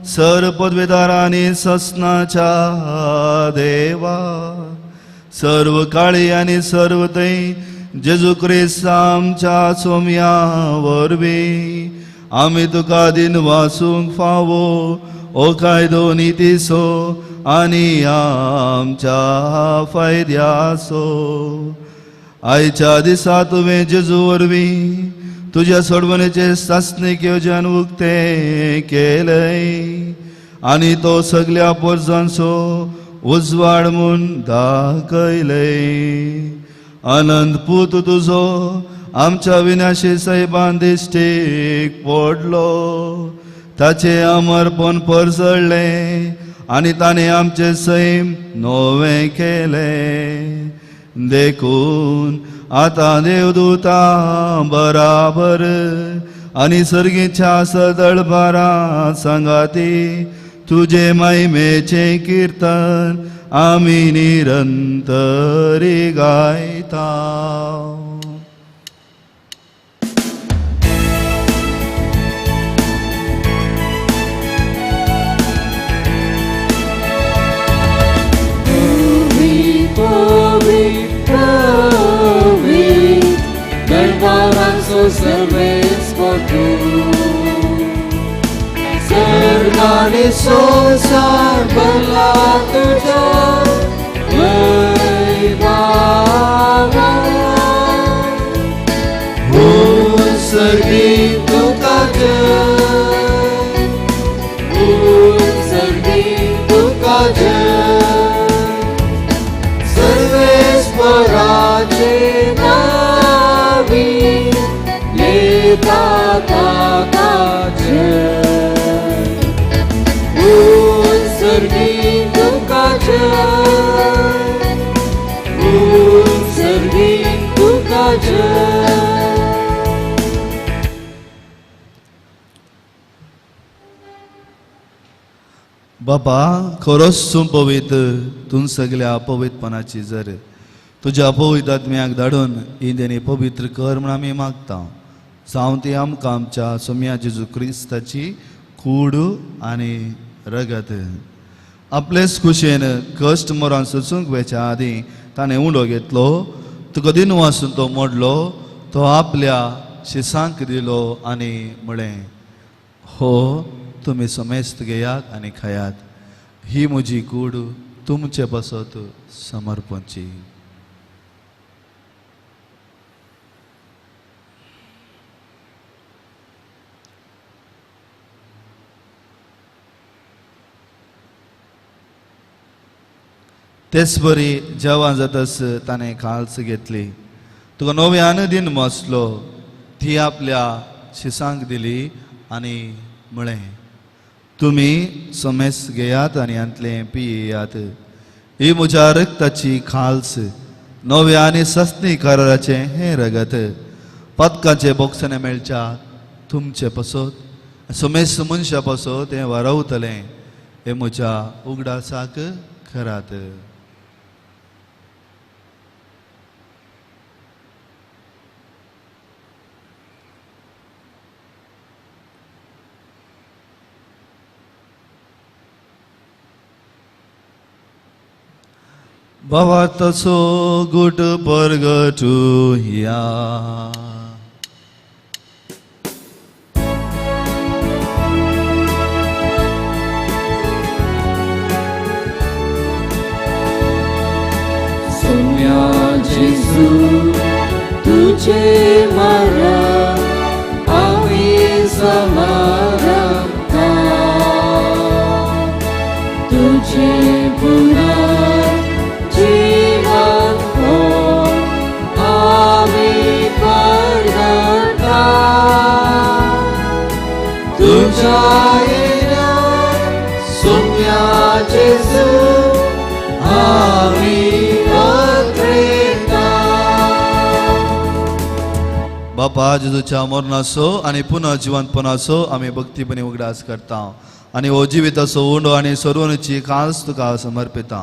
सर पदवेदार आनी ससनाच्या देवा सर्व काळी आनी सर्व थंय जेजू क्रिस्त आमच्या सोम्या वरवीं आमी तुका दिन वाचूंक फावो ओ कायदो नितीचो आनी आमच्या फायद्याचो. आयच्या दिसा तुवें जेजू वरवीं तुज्या सोडवणेचें सासणीक योजन उक्तें केलंय आनी तो सगल्या पोरजांचो उजवाड म्हूण दाखयलय. आनंद पूत तुजो आमच्या विनाशी सायबान दिश्टीक पडलो ताचें अमरपण परजळ्ळें आनी ताणें आमचें सैम नवें केलें. देखून आतां देवदूता बराबर आनी सर्गीच्या सदळबारा सांगाती तुजे महिमेचें किर्तन आमी निरंतरी गायता. दरबारांचो सर्वेस्पर तूं सर्गानी संवसार भरला तुज्या वैभवान. उत्सर्गी तुका जय उत्सर्गी तुका जय सर्वेस्पराचे नावी लेता ताका जय उत्सर्गी तुका जय उत्सर्गी तुका जय. बाबा खरोच तूं पवित्र तूं सगल्या पवित्रपणाची जर तुज्या पवित्र आत्म्याक धाडून ही देणी पवित्र कर म्हूण आमी मागता. जावं ती आमकां आमच्या सोम्या जेजू क्रिस्ताची कूड आनी रगत. आपलेच खुशयेन कश्ट मरण सोसूंक वेच्या आदीं ताणें उंडो घेतलो तुका दिन वासून तो मोडलो तो आपल्या शिसांक दिलो आनी म्हळें हो तुमी समेस्त घेयात आनी खायात ही म्हजी कूड तुमचे पासत समर्पणची. तेच बरी जेवण जातच ताणें खाल्स घेतली तुका नव्यान दिन मसलो ती आपल्या शिसांक दिली आनी म्हळें तुमी समेस घेयात आनी हांतलें पियेयात ही म्हज्या रक्ताची खाल्स नव्या आनी सस्नी कराराचें हें रगत पदकाचें बोक्सणे मेळच्या तुमचे पासत समेस मनशा पासत हें वारवतलें हें म्हज्या उगडासाक करात. भावार्थाचो गुट परगटुया. सोम्या तुझे मरण आमी समारंभता तुझे पुनर्जीवन हो आमी परगटा तुझ्या येण्यान सोम्या जेजू आमी अत्रेता. बापा जेजूच्या मरणाचो आनी पुनः जिवंतपणाचो आमी भक्तीपणी उगडास करता आनी हो जिविताचो उंडो आनी सर्वणीची खास तुका समर्पिता.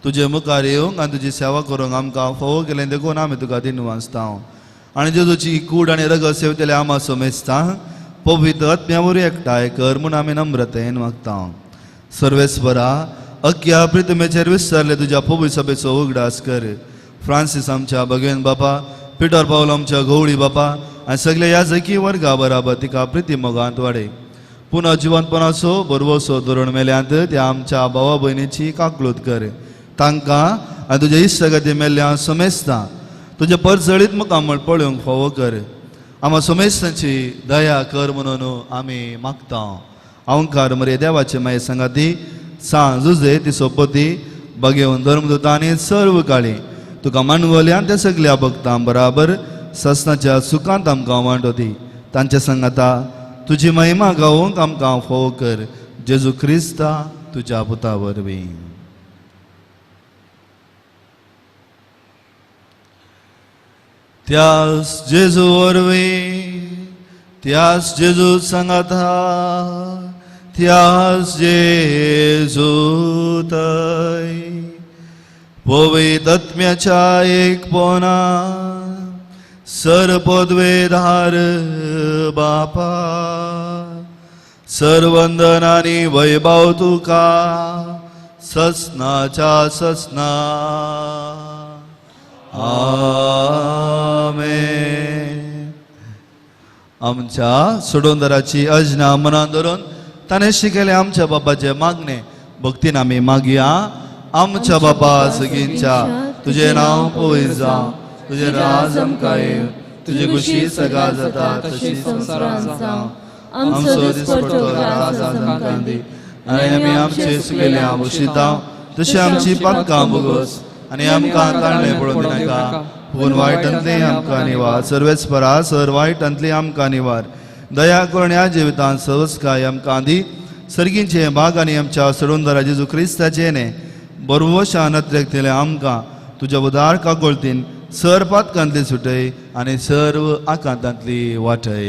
तुजे मुखार येवंक आनी तुजी सेवा करूंक आमकां फावो केलें देखून आमी तुका दिनवासता आनी जेजूची कूड आनी रगत सेवतले आमा समेजता पवित्र आत्म्या वरवीं एकठांय कर म्हूण आमी नम्रतेन मागता. सर्वेस्परा अख्ख्या प्रितमेचेर विसरले तुज्या पवित्र सभेचो उगडास कर. फ्रांसीस आमच्या भगवेन बापा, पिटर पावल आमच्या गवळी बापा आनी सगळे ह्या जकी वर्गा बराबर तिका प्रिती मोगांत वाडय. पुनः जिवंतपणाचो बरवसो धोरण मेल्यांत त्या आमच्या भावा भयणीची काकलूत कर. तांकां आनी तुज्या इश्टागती मेल्ल्या समेस्ता तुज्या परजळीत मुखामळ पळोवंक फावो कर. आमा समेस्तांची दया कर म्हणून आमी मागता. अहंकार मरे देवाचे माये सांगाती सांज जुजे ती सोपती बगेवन धर्मदूतांनी सर्व काळी तुका मानवल्यान त्या सगल्या भक्तां बराबर ससनाच्या सुखांत आमकां वांटोती. तांच्या सांगाता तुजी महिमा गावोंक आमकां फावो कर. जेजू क्रिस्ता तुज्या पुता वरवीं. त्यास जेजू वरवीं, त्यास जेजू सांगाता, त्यास जेजू तय पवित्र आत्म्याच्या एकपणा सर्वपदवेधार बापा सर्वंदन आनी वैभव तुका ससनाच्या ससना. आमेन. आमच्या सोडोंदराची अजना मनान धरून ताणें शिकयलें आमच्या बापाचें मागणें भक्तीन आमी मागया. आमच्या बापा सगींच्या तुजें नांव पवित्र जावं, तुजें राज आमकां येवं, तुजी खुशी सगळा जाता तशी संवसारांत जावं. आमचो दिसपट्टो राज आमकां दी आनी आमी आमचे सुकेल्या भोगशिता तशी आमची पातकां भोगोस आनी आमकां ताळणें पडोवंक दिनाका, पूण वायटांतली आमकां निवार. सर्वेच परा सर वायटांतली आमकां निवार. दया करून ह्या जिवितांत सवस्काय आमकां दी. सर्गींचे भाग आनी आमच्या सोडूनदारा जेजू क्रिस्ताचें न्हें बरवशान अत्रेकतले आमकां तुज्या उदार काकोळतीन सर पातकांतली सुटय आनी सर्व आकांतांतली वाटय.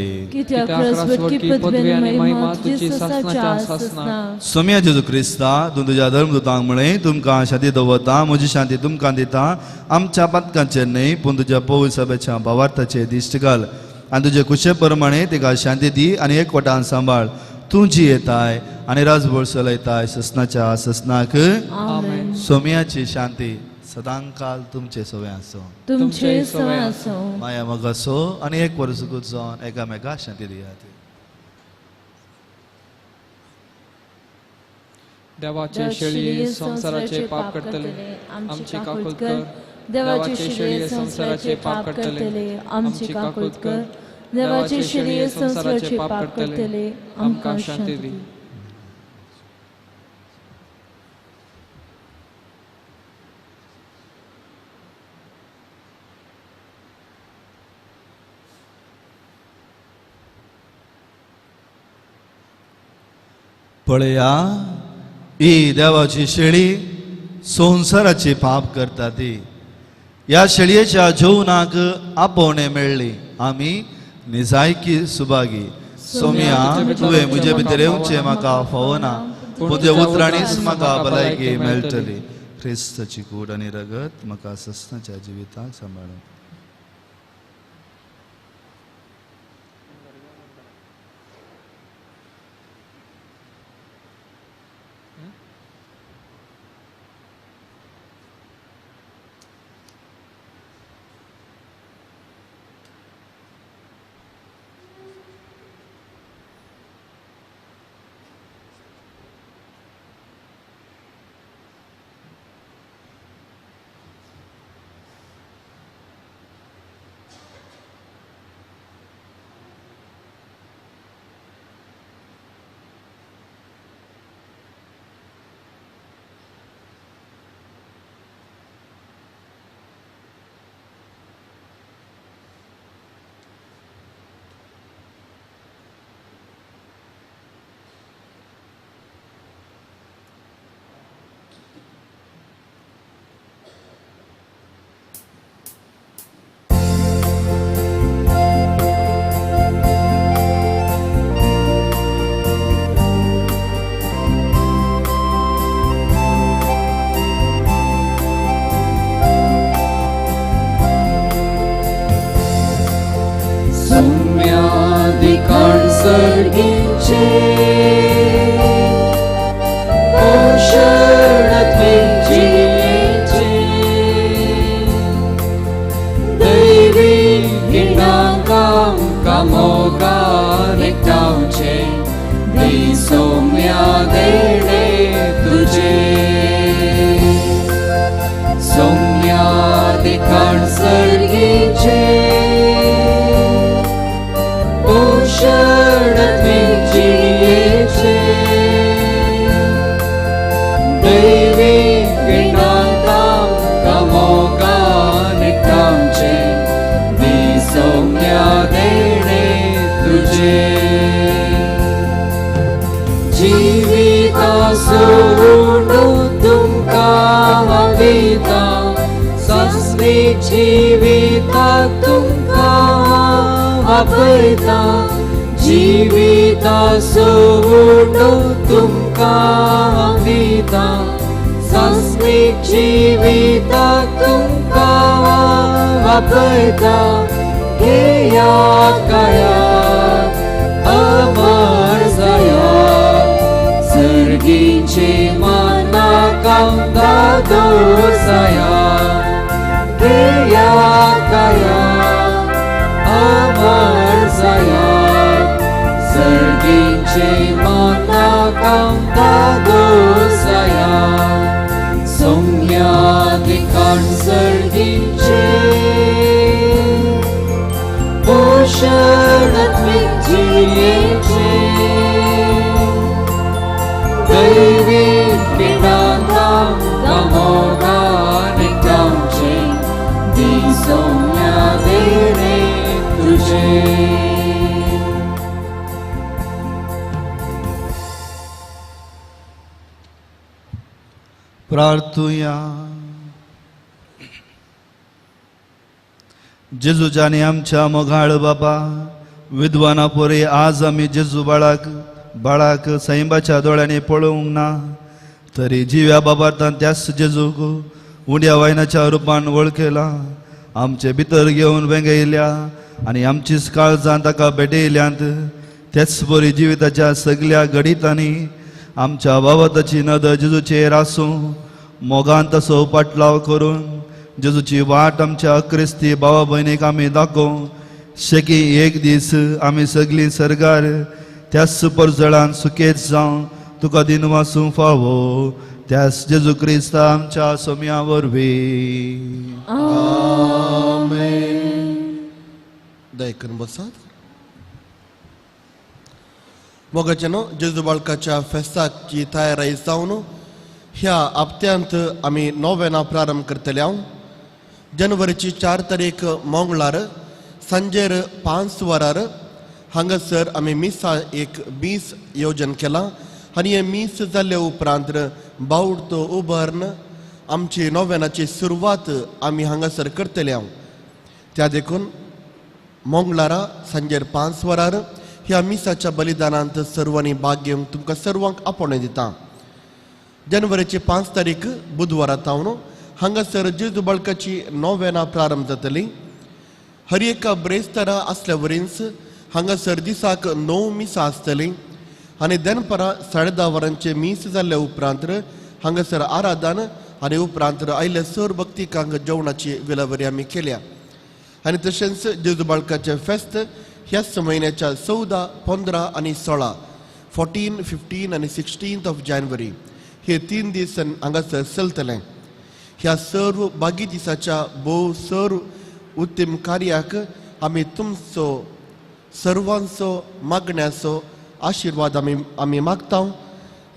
सोम्या जेजू क्रिस्ता तूं तुज्या धर्मदूतांक म्हळें तुमकां शांती दवरता, म्हजी शांती तुमकां दिता. आमच्या पातकांचेर न्हय पूण तुज्या पवित्र सभेच्या भावार्थाचेर दिश्ट घाल आनी तुजे कुशे प्रमाणे तिका शांती दी आनी एकवटान सांबाळ. तूं जी येताय आनी राजभर चलयताय ससनाच्या ससनाक. सोम्याची शांती सदांकाल तुमचे सवे आसो, तुमचे सवे आसो. माया मगासो आनी एक वर्सकूच जावन एकामेका शांती दियात. देवाचे शेळये संवसाराचे पाप करतले आमची काकूत कर. देवाचे शेळये संवसाराचे पाप करतले आमची काकूत कर. देवाचे शेळये संवसाराचे पाप करतले आमकां शांती दी. पळया ही देवाची शेळी संवसाराची पाप करता ती. ह्या शेळयेच्या जेवणाक आपोवणें मेळ्ळी आमी निजायकी सुभागी. सोम्या तुवें म्हजे भितर येवचें म्हाका फावना, पूण तुज्या उतरांनीच म्हाका भलायकी मेळटली. क्रिस्ताची कूड आनी रगत म्हाका ससनाच्या जिविताक सांबाळूं. सोम्यादिकाण सर्गीचे पोषण त्वें जियेचे दैवी गिणांक आमकां मोगान एकठांवचे दी सोम्या देणे तुजे सोम्यादिकाण सर्गीचे पोषण त्वें जियेचे दैवी गिणांक आमकां मोगान एकठांवचे दी सोम्या देणे तुजे जिविता सोडून तुमकां हांव दिता सासणीक जिविताक तुमकां हांव आपयता जिविता सोडून तुमकां हांव दिता सासणीक जिविताक तुमकां हांव आपयता घेयात गायात अमर जायात सर्गीचे मानाक आमकां दोसायात घेयात गायात अमर जायात सर्गीचे मानाक आमकां दोसायात सोम्यादिकाण सर्गीचे पोषण त्वें जियेचे दैवी गिणांक आमकां मोगान एकठांवचे दी सोम्या देणे तुजे. प्रार्थुया. जेजूच्यानी आमच्या मोगाळ बाबा विद्वाना पोरी आज आमी जेजू बाळाक बाळाक सैंबाच्या दोळ्यांनी पळोवंक ना तरी जिव्या बाबार्तान त्याच जेजूक उंड्या वायनाच्या रुपान वळखला आमचे भितर घेवन वेंगयल्या आनी आमचीच काळजान ताका भेटयल्यांत तेच बरी जिविताच्या सगल्या घडितांनी आमच्या बाबताची नदर जेजूचेर आसूं मोगान तसो पाटलाव करून जेजूची वाट आमच्या क्रिस्ती भावा भयणीक आमी दाखोवं शेकी एक दीस आमी सगळीं सर्गार त्याच परजळान सुकेत जावं तुका दिनवासूं फावो त्याच जेजू क्रिस्ता आमच्या सोम्या वरवीं. आमेन. दया बसात. मोगाच्यानो जेजू बाळकाच्या फेस्ताची तयारी जावन ह्या हप्त्यांत आमी नोवेना प्रारंभ करतले हांव. जानेवारीची 4 तारीख मंगळार सांजेर 5 वरार हांगासर आमी मिसा एक मीस योजन केलां आनी हें मीस जाल्ले उपरांत बावडतो उबारून आमची नोवेनाची सुरवात आमी हांगासर करतले हांव. त्या देखून मंगळारा सांजेर 5 वरार ह्या मिसाच्या बलिदानांत सर्वांनी भाग घेवंक तुमकां सर्वांक आपोवणें दिता. जानेवारीची 5 तारीख बुधवारा तावन हांगासर जेजू बाळकाची नोवेना प्रारंभ जातली. हर एका ब्रेस्तारा आसल्या वरींच हांगासर दिसाक 9 मिसां आसतली आनी दनपरां 10:30 वरांचे मीस जाल्ल्या उपरांत हांगासर आराधन आनी उपरांत आयिल्ल्या सर भक्तिकांक जेवणाची विलावरी आमी केल्या. आनी तशेंच जेजू बाळकाचें फेस्त ह्याच म्हयन्याच्या 14, 15 आनी 16 14, 15 आनी 16 ऑफ जानेवारी हे 3 दीस हांगासर चलतलें. ह्या सर्व बागी दिसाच्या भोव सर्व उत्तम कार्याक आमी तुमचो सर्वांचो मागण्याचो आशिर्वाद आमी मागता.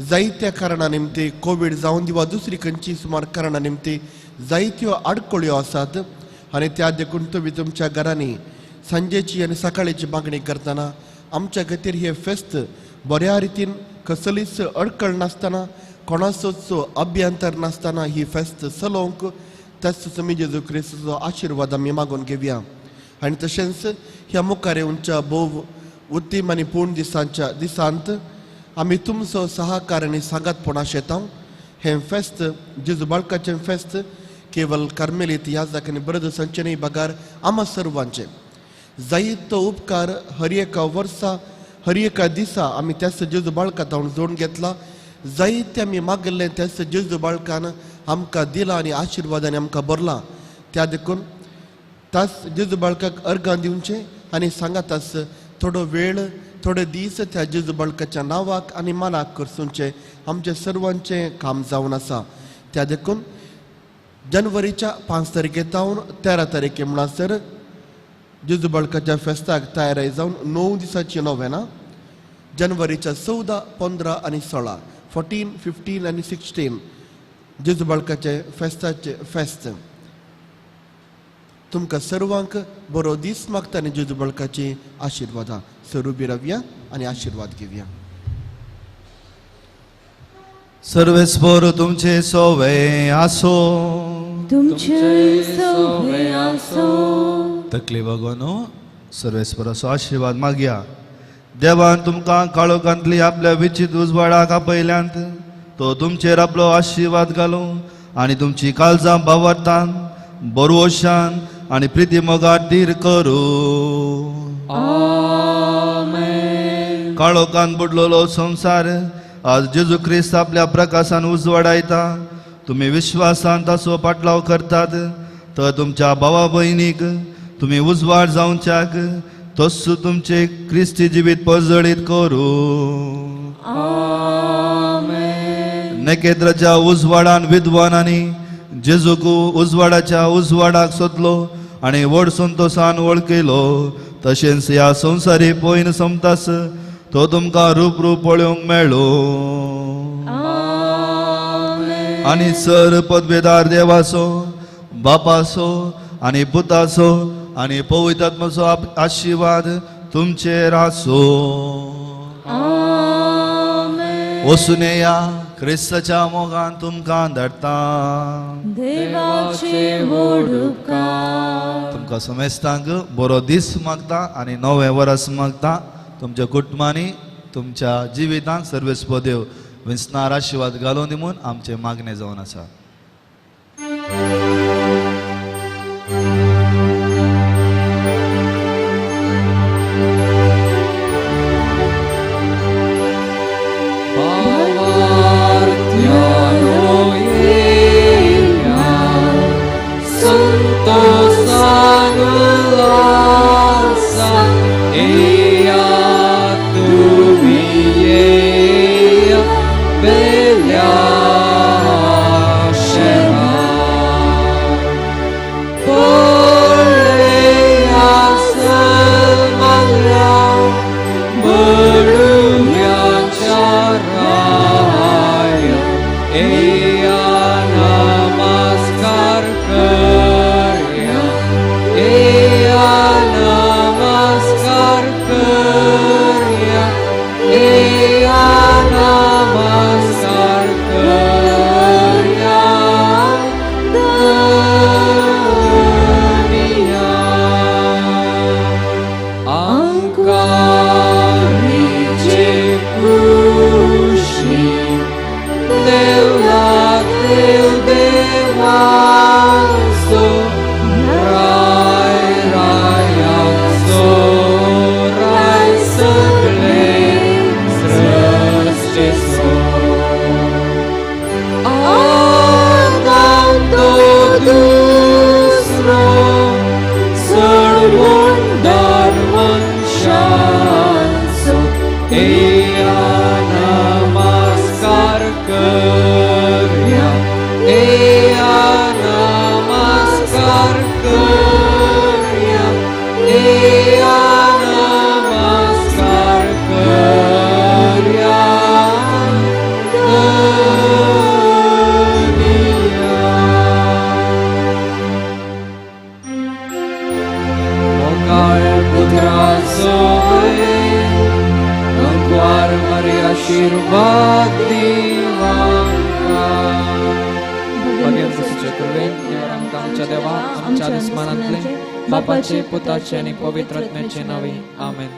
जायत्या कारणा निमती कोवीड जावन वा दुसरी खंयची सुमार कारणा निमती जायत्यो आडखळ्यो आसात आनी त्या देखून तुमी तुमच्या घरांनी सांजेची आनी सकाळची मागणी करतना आमच्या खातीर हें फेस्त बऱ्या रितीन कसलीच अडखळ नासतना कोणाचोच अभ्यंतर नासतना ही फेस्त चलोवंक त्याच तुमी जेजू क्रिस्ताचो आशिर्वाद आमी मागून घेवया. आनी तशेंच ह्या मुखार येवच्या भोव उत्तम आनी पूर्ण दिसांच्या दिसांत आमी तुमचो सहकार आनी सांगातपण आशेता. हें फेस्त जेजू बाळकाचें फेस्त केवल कार्मेलीत याजक आनी ब्रदर्सांचें न्हय बगार आमा सर्वांचें. जायतो उपकार हर एका वर्सा हर एका दिसा आमी त्याच जेजू बाळका तावन जोडून घेतला. जायते आमी मागिल्लें त्याच जेजू बाळकान आमकां दिला आनी आशिर्वादांनी आमकां भरला. त्या देखून तास जेजू बाळकाक अर्गां दिवचें आनी सांगातास थोडो वेळ थोडे दीस त्या जेजू बाळकाच्या नांवाक आनी मानाक करसुचें आमचें सर्वांचें काम जावन आसा. त्या देखून जनवरीच्या 5 तारखे तावन 13 तारखे म्हणसर जेजू बाळकाच्या फेस्ताक तयारी जावन 9 दिसाची नोवेना जनवरीच्या 14, 15 आनी 16, 14, 15 आनी 16 जेजू बाळकाचे फेस्ताचे फेस्त. तुमकां सर्वांक बरो दीस मागता आनी जेजू बाळकाची आशिर्वादां. सर उबी रावया आनी आशिर्वाद घेवया. सर्वेस्पर तुमचे सोवे आसो, तुमचे सोवे आसो. तकली बघून सर्वेस्पराचो आशिर्वाद मागया. देवान तुमकां काळोखांतली आपल्या विचित उजवाडाक आपयल्यांत तो तुमचेर आपलो आशिर्वाद घालूं आनी तुमची काळजां भावार्थान बरवशान आनी प्रिती मोगार धीर करूं. काळोखान बुडलेलो संवसार आज जेजू क्रिस्त आपल्या प्रकाशान उजवाडायता. तुमी विश्वासान ताचो पाटलाव करतात तर तुमच्या भावा भयणीक तुमी उजवाड जावच्याक तस्सू तुमचे क्रिस्ती जिवीत परजळीत करूं. नखेत्राच्या उजवाडान विद्वानांनी जेजूक उजवाडाच्या उजवाडाक सोदलो आनी व्हड संतोशान वळखयलो. तशेंच ह्या संवसारी पयन सोमतास तो तुमकां रूप रूप पळोवंक मेळो. आनी सर पदवेदार देवाचो बापाचो आनी पुताचो आनी पवित्र आत्म्याचो आशिर्वाद तुमचेर आसूं. वचून येया क्रिस्ताच्या मोगान तुमकां धाडटा. तुमकां समेस्तांक बरो दीस मागता आनी नवें वर्स मागता. तुमच्या कुटुंबांनी तुमच्या जिवितांत सर्वेस्पर देव विंचणार आशिर्वाद घालून दी म्हूण आमचें मागणें जावन आसा. आमच्या दुस्मानांतले बापाचे पुताचे आनी पवित्र आत्म्याचे नांवे आमेन.